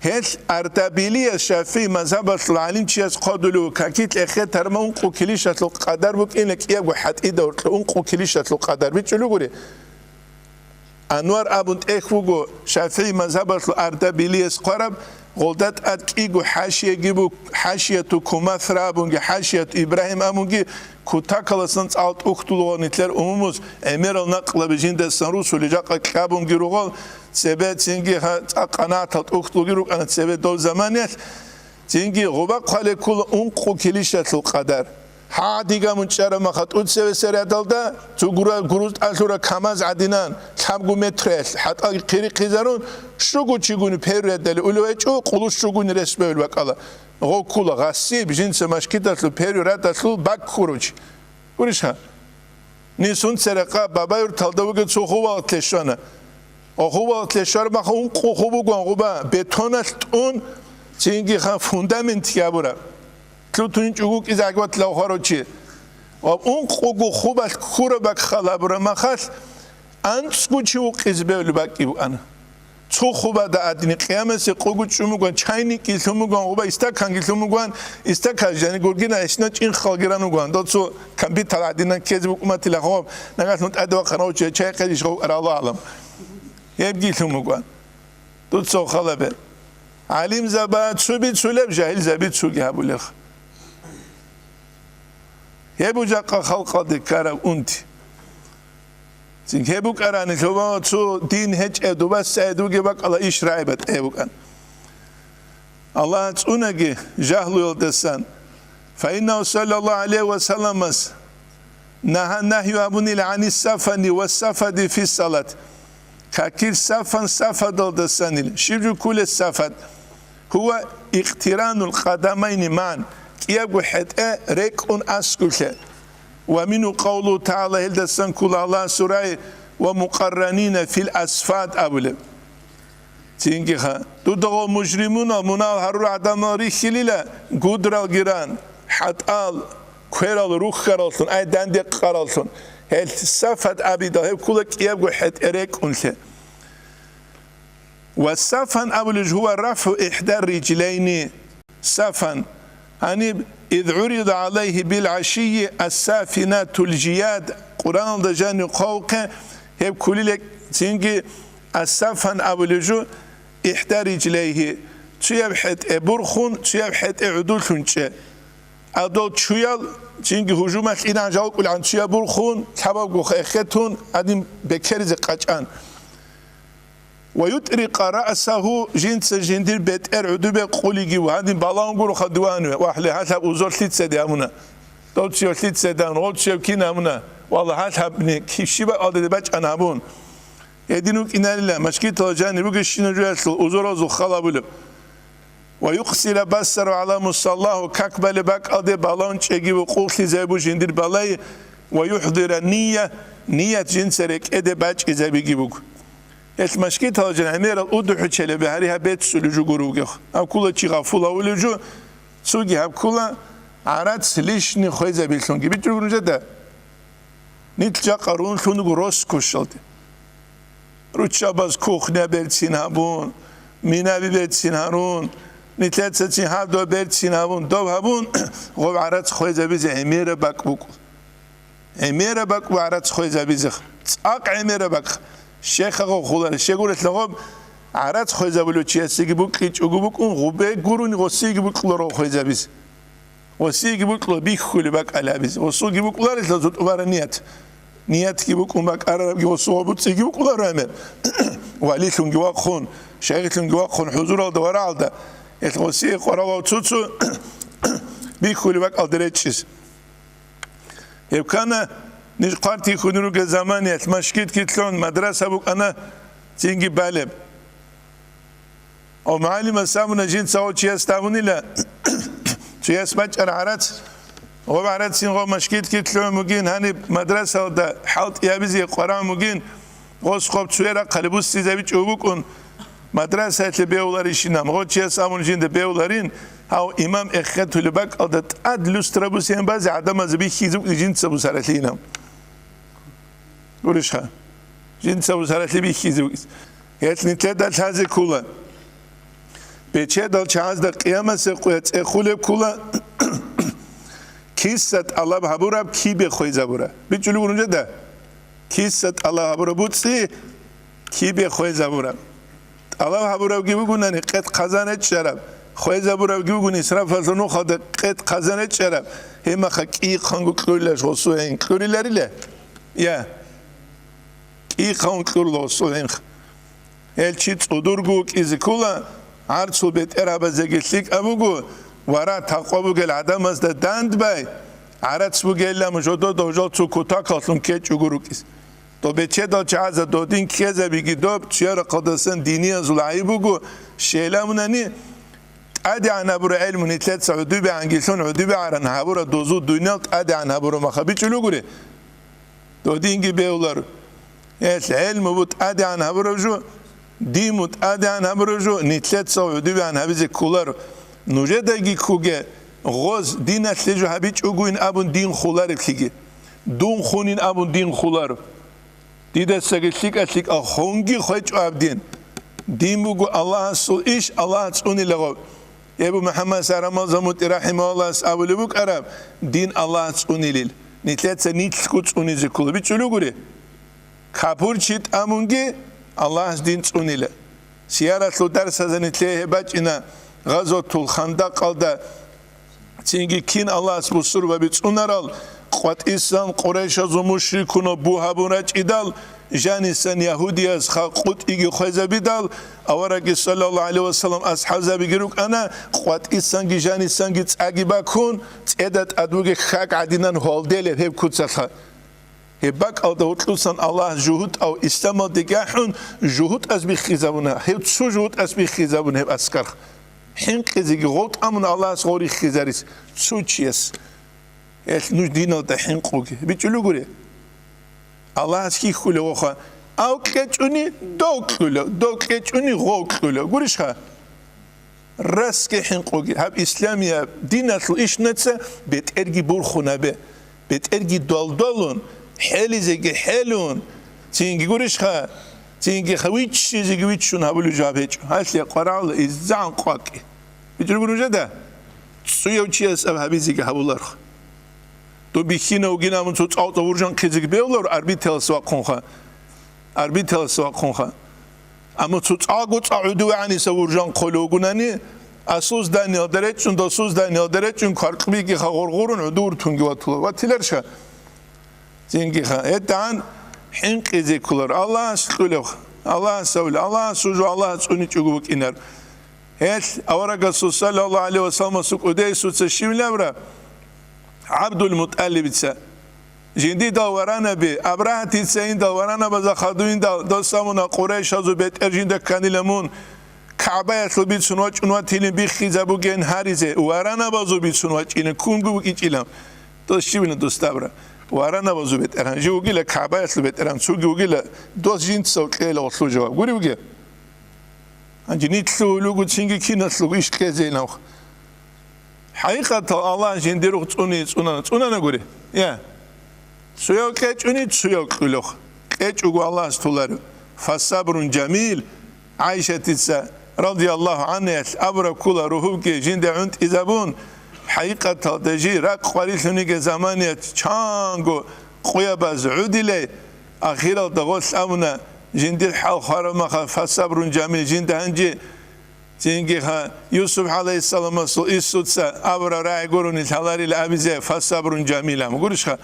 Гьелъ Ардабилияс ШафигӀи мазгьабалъул гӀалимчияс хъодулев какилъ эхетарма ункъо килищалъул къадар букӀина кӀиябго хӀатӀида уркье ункъо килищалъул къадар бичӀчӀулев гури. Анвар абун тӀехь вуго ШафигӀи мазгьабалъул Ардабилияс хъвараб, гъолда тӀад кӀиго хӀашияги бук, хӀашияту Кумасра абунги, хӀашияту Ибрагьим абунги, кутакаласан цӀал тӀухьдулгъо нилъер умумус гӀемерал накълаби жиндасан русули жакъа кьабунги ругъал, цебе цинги гьа-, цӀа-, къанагӀатал тӀухьдулги рукӀана цебе дов заманиялъ, цинги гъуба хъвале ккула ункъо килищалъул къадар. ГьагӀадига мун чӀараб маха тӀуцевесер рядалда, цо гура-, гуруз тӀалъура КамАЗ гӀадинан, лъабгу метраялъ, хӀатӀаги хъирихъизарун, щугу чигуни первый рядали улев гьечӀо, къулу щугуни рес бевел бакӀала. Гъо ккула гъасиб, жинца машкиталъул первый рядалъул баккуручи. Гурищха? Нисун церекъа Бабаюрталда вугев цо хубалатлъе щвана. Ва хубалатлъе щвараб маха ункъо хуб бугоан гъуба бетоналъ тӀун, цинги хан фундамент гьабураб. Лъутун чӀугукӀизе гӀагватла хварав чи. Ва ункъого хубалъ ккураб бакхал гьабураб махалъ, анцӀго чи вукъизе бевли бакӀи букӀана. Цо хубада адни къиямасе къугу чӀун буган, чайникги лъун буган, гъуба истаканги лъун буган, истакан жани гургина эшна чӀинхъалги ран буган. Доцо компьютер гӀадинан ккезе букӀматила хоб, нагагь лъун тӀаде вахъана учи, чай къедиш гъов рало гӀалам. Гьебги лъун буган. Дуца халабе. ГӀалимзаба цо бицулеб, жагьилзаби цоги гьабулех. Гьеб жакъа халкъалде ккараб унти. Цин гьеб букӀарани, лъуба цо дин гьечӀеб, дубасаэд вугеб бакӀала иш рагӀиба тӀе букӀан. Аллагь цӀунаги жагьлуялдасан. Фаиннаху саллаллаху гӀалайхи ва салламас нагьа-, нагью абунил гӀани сафани ва сафади фи салат. Какил сафан сафадалдасанил. Щиб жо ккулес сафат? Гьува ихтиранул къадамайни ман, кӀиябго хӀетӀе рекӀун аскулъе. Ва мину къавлу тагӀала, гьелдасан ккула Аллагь сурай, ва мукъарранина фил асфад абулеб. Цинги ха, дудагъо мужримунал, мунагьал гьарурал гӀадамал рихьилила, гудралги ран, хӀатӀал, кверал рухьараллъун, ай данде къараллъун. Гьел сафат абидал, гьеб ккула кӀиябго хӀетӀе рекӀунлъе. Ва сафан абулеб жо гьува рафгӀу ихӀда рриджлайни. Сафан. Гьаниб, «Из гӀурида гӀалайгьи бил гӀашийи ас-сафинатул жияд», Къуръаналда жанив хъвавухъе, гьеб ккулила цинги ас-сафан абулеб жо, ихӀда риджлайгьи, цуяб хӀетӀе бурхун, цуяб хӀетӀе гӀудуллъун чӀе. Гьадал чуял цинги гьужумалъ инан жалкӀулгӀан цуяб бурхун, лъабабго эхетун, гьадин бекеризе къачӀан. «Ва ютӀрикъа раъсагьу», жинца жиндир бетӀер гӀудубе къулиги, гьадин балагьун гуроха дуван ве, вагьле, гьалъаб узор лъицаде гьамуна. Дов цо лъицаде гьамуна, гъов цо кин гьамуна, валлагь, гьалъабни щибаб алдаде бачӀана гьабун. Гьедин вукӀиналила, машгитала жанир бугещина жоялъул узоразул халабулеб. «Ва юкъсира басару гӀала мусаллагьу», как балеб бакӀалде балагьун чӀеги вукъулъизабу жиндир балай, «ва юхӀдира нийя», ният жинца рекӀеде бачӀизабиги буго. Гьелъ машгитал жан гӀемерал удухӀучелеб гьари гьаб беццулев жо гуро вугев. Гьаб ккола чи гъафулавулев жо, цоги гьаб ккола гӀарац лишни хвезабилъунги. БичӀчӀулгун нужеда, нилъ жакъа рунлъун руго роскошалде. Руччабаз кухня берцин гьабун, минаби берцин гьарун, нилъецацин гьадуа берцин гьабун, доб гьабун, гъоб гӀарац хвезабизе гӀемераб бакӀ букӀу. ГӀемераб бакӀ гӀарац хвезабизе, цӀакъ гӀемераб бакӀ. Щехъа гъохуларе, щегурелъа гъоб гӀарац хвезабулев чиясеги букӀинчӀого букӀун, гъубе гурони гъосиеги букӀларо хвезабизе. Гъосиеги букӀла бихьулеб бакӀал гьабизе. Гъосулги букӀларелъа зутӀубара ният. Ниятги букӀун бакӀарарабги гъосугъа буцӀиги букӀларо гӀемер. Валилъунги вахъун, шайихлъунги вахъун хӀузуралда варагӀалда, гьелъ гъосие къваралав цуцу бихьулеб бакӀалде речӀчӀизе. Гьеб ккана ниж хъвартихьун ругел заманиялъ, машгитги лъун, мадраса букӀана, цинги балеб. Ва мугӀалимас абуна, жинца гъов чияс абунила, цояс бачӀар гӀарац, гъов гӀарацин гъов машгитги лъун бугин, гьаниб мадрасалда хӀалтӀи гьабизе къваран бугин, гъос гъоб цуе рахъали буссизабичӀев букӀун, мадрасаялъе бевларищинан, гъов чияс абун жинда бевларин, гьав имам эхетулеб бакӀалда тӀад люстра бусен базе гӀадамазе бихьизе букӀин жинца бусаралъинав. Гурищха? Жинца бусаралъи бихьизе букӀин. Гьелъ нилъеда лъазе ккола. Бечедал чагӀазда къиямасеб къуя цӀехулеб ккола, киса тӀалаб гьабураб кибе хвезабура. БичӀчӀулеб гурун жеда? Киса тӀалаб гьабураб буцӀи кибе хвезабураб. ТӀалаб гьабурабги бугунани къед хъазан речӀчӀараб, хвезабурабги бугун исрафалъул нухалда къед хъазан речӀчӀараб, гьебмаха кӀихъанго кьурилаш гъосу гӀин кьуриларила? Я. КӀихъан кьурла гъосу гӀинха. Гьел чи цӀудурго вукӀизе ккола, гӀарцул бетӀергьабазеги лъикӀаб буго, вара такъва бугел гӀадамазда дандбай, гӀарац бугелла мужодо дожал цо кутакаллъун ккечӀого рукӀиз. Доб бечедал чагӀазда додин ккезабиги доб, чияр рахъалдасан диниязул гӀайиб буго, щайламунани, тӀадегӀан гьабура гӀелму нилъеца гӀодобегӀанги лъун гӀодобегӀаран гьабура дозул дунял тӀадегӀан гьабура маха бичӀчӀулугури. Додинги бевлар. Гьелъ гӀелму бу тӀадегӀан гьабураб жо, дин бу тӀадегӀан гьабураб жо, нилъеца гӀодобегӀан гьабизе кколаро. Нужедаги ккуге, гъоз диналъе жо гьабичӀогойин абун дин хулареблъиги. Дун хунин абун дин хуларо. Дидасаги лъикӀа-лъикӀа хунги хвечӀо гьаб дин. Дин буго Аллагьасул иш, Аллагь цӀунила гъоб. Эбу МухӀаммад Сарамал ЗамутӀи рахӀимагьуллагьас абулеб букӀараб, дин Аллагь цӀунилил, нилъеца нилъго цӀунизе ккола. БичӀчӀулугури? Капурчи тӀамунги Аллагьас дин цӀунила. Сияралъул дарсазда нилъее гьеб бачӀина Гъазотул Хандакъалда, цинги кин Аллагьас бусурбаби цӀунарал, къватӀисан Къурайшазул мушрикунал бугьабун рачӀидал, жанисан ягьудияз халкъ къутӀиги хвезабидал, аварагги, саллаллагьу гӀалайгьи вассалам, асхӀабзабиги рукӀана, къватӀисанги жанисанги цӀаги бакун, цӀеда тӀад бугеб хьаг гӀадинан гьолделеб гьеб куцалъа. Гьеб бакӀалда гьоркьусан Аллагь жугьутӀав исламалде гахӀун, жугьутӀаз биххизабуна, гьев цо жугьутӀаз биххизабуна гьеб аскар. ХӀинкъизеги гъов тӀамун Аллагьас гъов риххизарис цо чияс. Гьелъ нуж диналда хӀинкъуге. БичӀчӀулугури? Аллагьас хьихьулев ваха, ав кьечӀуни дов кьула, дов кьечӀуни гъов кьула. Гурищха? Расги хӀинкъуге. Гьаб исламияб диналъул ишнаца бетӀерги бурхунабе, бетӀерги долдолун, хӀелизеги хӀелун, цинги гурищха, цинги ха-, виччизеги виччун гьабулев жо гьаб гьечӀо. Гьалъие къварагӀула иззагӀан къвакӀе. БичӀчӀулгун нужеда? ЦӀуяв чияс аб гьабизеги гьабуларха. Доб бихьинав вугин абун цо цӀакъ-цӀакъ вуржанхъизеги бевлар арбиталас вахъунха. Арбиталас вахъунха. Амма цо цӀакъго цӀакъ гӀодовегӀаниса вуржанхъулев вугунани, асул зданиялда речӀчӀун, досул зданиялда речӀчӀун, кваркьбигиха гъоргъурун гӀодовуртунги ватула. Ватиларша? Цинги ха. ГьедигӀан хӀинкъизе кколар. Аллагьас кьулев. Аллагьас авлия. Аллагьас вужу, Аллагьас цӀуничӀого вукӀинар. Гьелъ аварагасул саллаллагьу гӀалайгьи вассаламасул кӀудиясуца щивлавра ГӀабдул МутӀалибица. Жиндидал варанаби, Абрагьатица индал варанабазда хадув индал, досамуна Къурайшазул бетӀер жинда кканила мун, КагӀбаялъул бицун вачӀун ватилин биххизабуген гьаризе, варанабазул бицун вачӀина ккунго букӀичӀила. Дос щивина дустабра. Варанабазул бетӀергьан, жив вугила КагӀбаялъул бетӀергьан, цоги вугила, дос жинцав кьела гъолъул жаваб. Гури вуге? Гьанже нилъ лъугьулего цинги киналъулго иш кьезе инавха. ХӀакъикъатал Аллагь жиндирухъ цӀуни цӀунана, цӀунана гури. Я. Цуяв кьечӀуни, цуяв кьулехъ. КьечӀого Аллагьас толарев. Фасабрун жамил. ГӀайшатица, радияллагьу гӀанхаялъ, абураб ккола, ругьубги жинда гӀунтӀизабун, хӀакъикъаталда жий ракӀ къварилъуниги заманият чанго къуябаз гӀудилай, ахиралда гъолъ абуна, жиндир хӀал хвараб маха, фасабрун жамил, жинда гьанже, цинги ха, Юсуп гӀалайгьиссаламасул Иссуца абураб рагӀи гурони лъаларила абизе, фасабрун жамил, амма гурищха?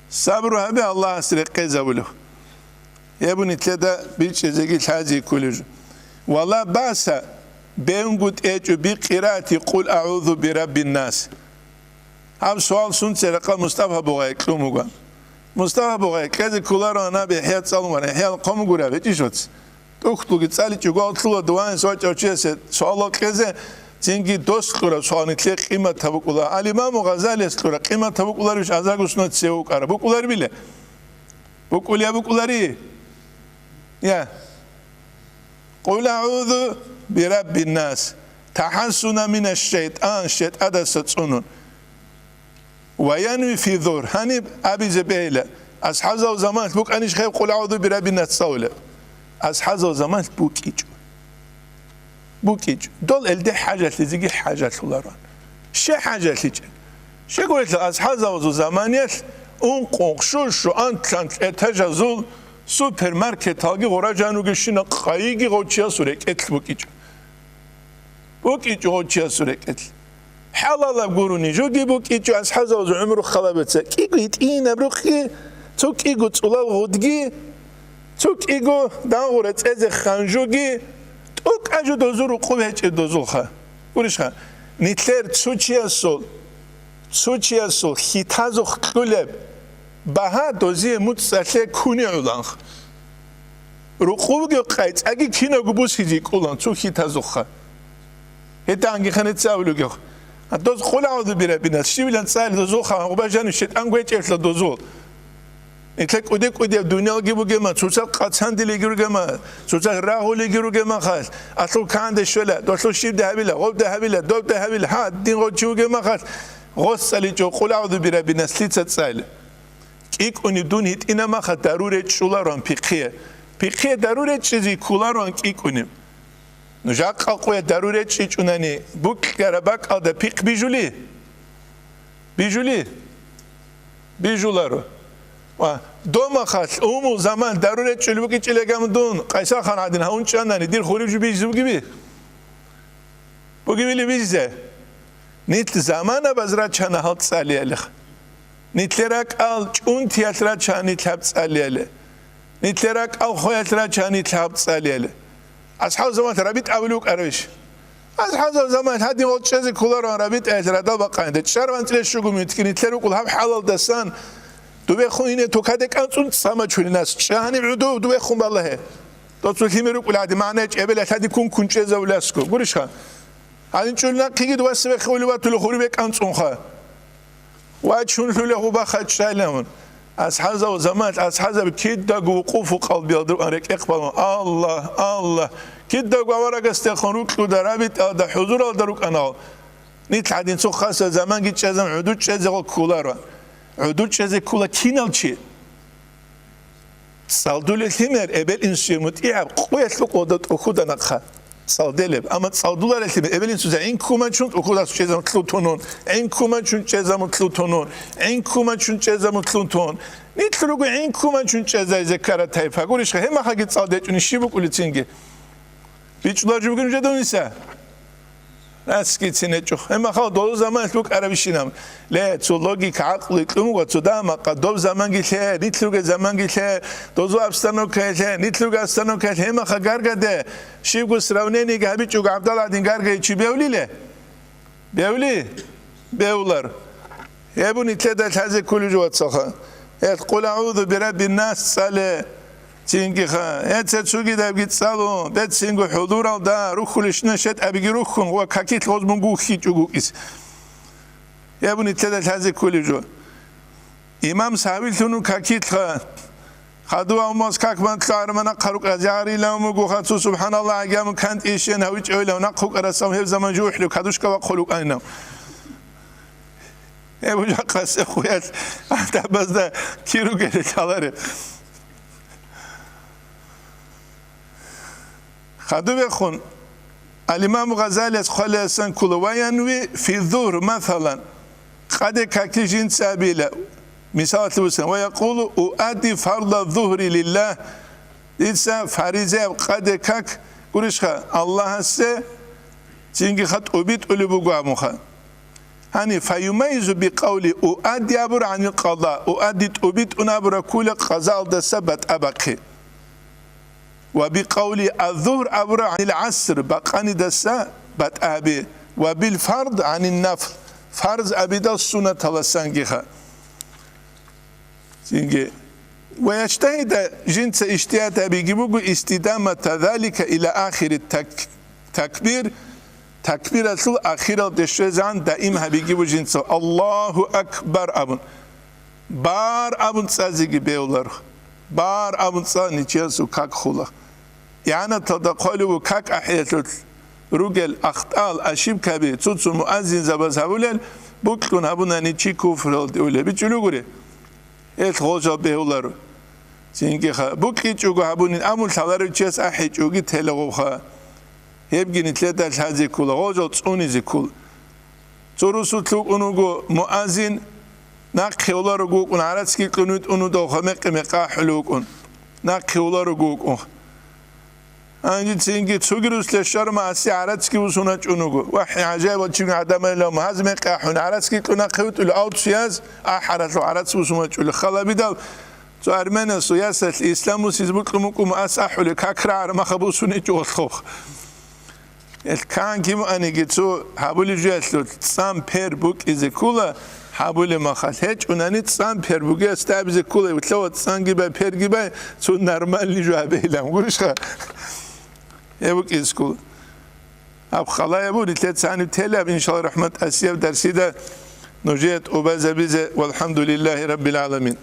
Сабру гьабе, Аллагьас рекъезабулев. Гьеб нилъеда бичӀчӀизеги лъазе кколеб жо. Вала баса, бегьунгутӀи гьечӀо бикъирати Къул агӀузу бираббин нас. Гьаб суал сунцерахъа Мустафа бугъай кьун буго. Мустафа бугъай кьезе кколаро гьанаб ЯхӀя цӀалун вара, ЯхӀял хъомгураб гьечӀищ вац. ТӀухьдулги цӀаличӀого алъула дуванас вачӀав чиясе суалал кьезе, цинги дос кьураб суал нилъее къиматаб букӀула. Ал-Имаму Гъазалияс кьураб къиматаб букӀуларищ азарго сунат цеве вукӀараб? БукӀуларбила? БукӀулеб букӀулари? Я. Къул агӀузу бираббин нас. Тахьассуна минаш шайтӀан, шайтӀадаса цӀунун. Ва янви фи зугьр, гьаниб абизе бегьила, асхӀазал заманалъ букӀанищ гьеб Къул агӀузу бираббин нас цӀалулеб? АсхӀазал заманалъ букӀичӀо. БукӀичӀо. Дол элде хӀажалъизеги хӀажалъулароан. Щай хӀажалъичӀеб? Щайгурелъул асхӀазалазул заманиялъ ункъ-ункъ, щу-щу, анлъ-анлъ этажазул супермаркеталги гъура жануги щина къайиги гъов чиясул рекӀелъ букӀичӀо. БукӀичӀо гъов чиясул рекӀелъ. ХӀалалаб гурони жоги букӀичӀо асхӀазалазул гӀумру халабица. КӀиго гьитӀинаб рукъги, цо кӀиго цӀулал гъудги, цо кӀиго дагъура цӀезе ханжуги, тӀокӀаб жо дозул рукъуб гьечӀеб дозулха. Гурищха, нилъер цо чиясул, цо чиясул хьитазухъ кьулеб багьа дозие муцӀалъе куни гӀоланха. Рукъубги къайцӀаги кинабго бусизе кӀулан цо хьитазухъа. Гьетанги ханеца абулугех. А доз Къул агӀузу бираббин нас щивилан цӀали дозулха, гъуба жану шайтӀан гвечӀевлъа дозул. Нилъер кӀуди-кӀудияб дуниялги бугема, цоцал къацандилиги ругема, цоцал рагъулиги ругемахалъ, алъул канде щвела, долъул щибде гьабила, гъобде гьабила, добде гьабила, гьа, дин гъочи вугемахалъ, гъос цӀаличӀо Къул агӀузу бираббин нас лъица цӀали. КӀикӀуни дун гьитӀинамаха дару речӀчӀуларон пихъие. Пихъие дару речӀчӀизе кколарон кӀикӀуни. Нуж жакъа къуя дару речӀчӀичӀунани букьараб бакӀалда пихъ бижули? Бижули? Бижуларо. Ва домахалъ умул заман дару речӀчӀулеб букӀичӀилегам дун, Къайсахан гӀадин гьавун чӀанани, дир хурив жо бижизе бугеби? Бугебили бижизе. Нилъ заманабаз рачана гьал цӀалиялих. Нилъер ракӀал чӀунтиялъ рачана нилъ гьаб цӀалияле. Нилъер ракӀал хвеялъ рачана нилъ гьаб цӀалияле. АсхӀаб заманалъ рабитӀа абулев вукӀарабищ? АсхӀаб заманалъ гьадин гъол чӀезе кколарон рабитӀаялъ радал бакъанида. ЧӀарван цӀлъе щугумин, нилъер рукъул гьаб хӀалалдасан дубехун гьине тукаде кӀанцӀун цӀамачулинас. ЧӀа гьаниб гӀодов дубехун балагье. Доцу лъимер рукӀул гӀади магӀна чӀебел гьалъади кун-кун чӀезавулесго. Гурищха? Гьанин чӀул нахъиги дувасабехъе ули ватули хурибе кӀанцӀунха. Ва чун лъуле гъубаха чӀайламун. АсхӀазав заманалъ асхӀазаби кидаго вукъуфу къалбиялда рукӀан рекӀехъ балун. Аллагь, Аллагь! Кидаго аварагасдехун рукьуда, рабитӀалда, хӀузуралда рукӀанал. Нилъ гьадин цо хасаб заманги чӀезан гӀуду чӀезегъал кколаро. ГӀуду чӀезе ккола кинал чи? ЦӀалдулел лъимер эбел-инсуе мутӀигӀаб къуялъ рукъалда тӀухьуда нахъа цӀалделеб. Амма цӀалдуларел лъимер эбел-инсуца гӀинккумачун тӀухьудас чӀезамут лъутунун, гӀинккумачун чӀезамут лъутунун, гӀинккумачун чӀезамут лъутун. Нилъ руго гӀинккумачун чӀезай Закара тайпа. Гурищха, гьемахаги цӀалдечӀуни щиб букӀулецинги? БичӀулар жугин жедуниса? Аскицин гьечӀо. Гьеб махал дозу заманалъ букӀарабищинаб? Ле, цо логика, гӀакълу кьун ва цо дагьа-макъа доб заманги лъе, нилъ ругел заманги лъе, дозу обстановкае лъе, нилъ ругел обстановкае лъе, гьеб маха гаргаде, щибго сравнениеги гьабичӀого гӀабдал гӀадин гаргай чи бевлиле? Бевли? Бевлар. Гьеб нилъеда лъазе кколеб жо, вацалха. Гьел Къул агӀузу бираббин нас цӀале. Цинги ха, гьеца цугидабги цӀалун, бецинго хӀудуралда рухьулищина шетӀабиги рухьун ва какилъ гъозмунго уххичӀого укӀис. Гьеб нилъеда лъазе кколеб жо. Имам сагьвилъун какилъха. Хадув аммас как ман лъугӀармана хъарукъ азягӀарилан мугуха цо, субханалла, гӀагаму кантӀи ишен гьавичӀевилав нахъ вукӀарасав гьев заман жугьлъу кадушка вахъул вукӀанинав. Гьеб жакъасе хъуялъ гӀадабазда кир ругел лъаларе. Хадубехун, Ал-Имаму Гъазалияс хъвалеасан ккола: «Ва янви фи зугьр, масалан, къаде каки жинца абила, мисалалъе бусан, ва якъулу: уадди фарда зугьри лиллагь, дица фаризаяб къаде как гурищха Аллагьасе, цинги ха тӀубитӀулеб буго абунха». Гьани, фаюмайизу бикъавли уадди абура гӀанил къада, уадди тӀубитӀун абура ккула къазаалдаса батӀа бахъи. Ва бикъавли азугьр абура гӀанил гӀаср, бакъанидаса батӀа гьаби, ва бил фард гӀанин нафл, фарз абидал суннаталасангиха. Цинги, ва яжтагьида, жинца ижтигьад гьабиги буго, истидамата залика ила ахири так-, такбир, такбиралъул ахиралде щвезегӀан даим гьабиги буго жинца, Аллагьу акбар абун. Бар абун цӀазеги бегьуларо. Бар абун цӀа ничиясул как хула. ИгӀанаталда хъвалев ву как ахӀиялъулъ ругел ахтӀал, ошибкаби, цо-цо муаззинзабаз гьабулел, букьун гьабунани чи куфралде улеб бичӀулугури. Гьелъ гъожал бегьуларо. Цинги ха, букьичӀого гьабунин абун лъаларев чияс ахӀичӀоги телагъубха. Гьебги нилъеда лъазе ккола, гъожал цӀунизе ккола. Цо русулъ вукӀун вуго муаззин, нахъе уларого вукӀун, гӀарацги кьун витӀун вудав, ха мекъи-мекъи ахӀулев вукӀун. Нахъе уларого вукӀун. Гьанже цинги цоги руслъе щварма асе гӀарацги бусун вачӀун вуго. ВахӀи, гӀажаибал чигун гӀадамалилан гьаз мекъи ахӀун, гӀарацги кьун нахъе витӀулев, ав цояз ахӀаралъув гӀарац бусун вачӀулев. Халабидал цо армянасул ясалъ ислам бусизе букьун букӀун ас ахӀулев, как рагӀармаха бусун ичӀо гъолъухъ. Ил канги муаниги цо гьабулеб жуялъул цӀан пер букӀизе ккула, гьабулеб махалъ гьечӀунани цӀан пер бугеясда абизе ккула, улъа ва цӀанги бай, перги бай, цо нормальный жо гьабейилан гурищха? Гьеб букӀизе ккула. Гьаб халаяб бури лъецаниб телаб, иншалла, рахмат асияб дарсида нужее тӀубазабизе, валхамдулиллахи раббил гӀаламин.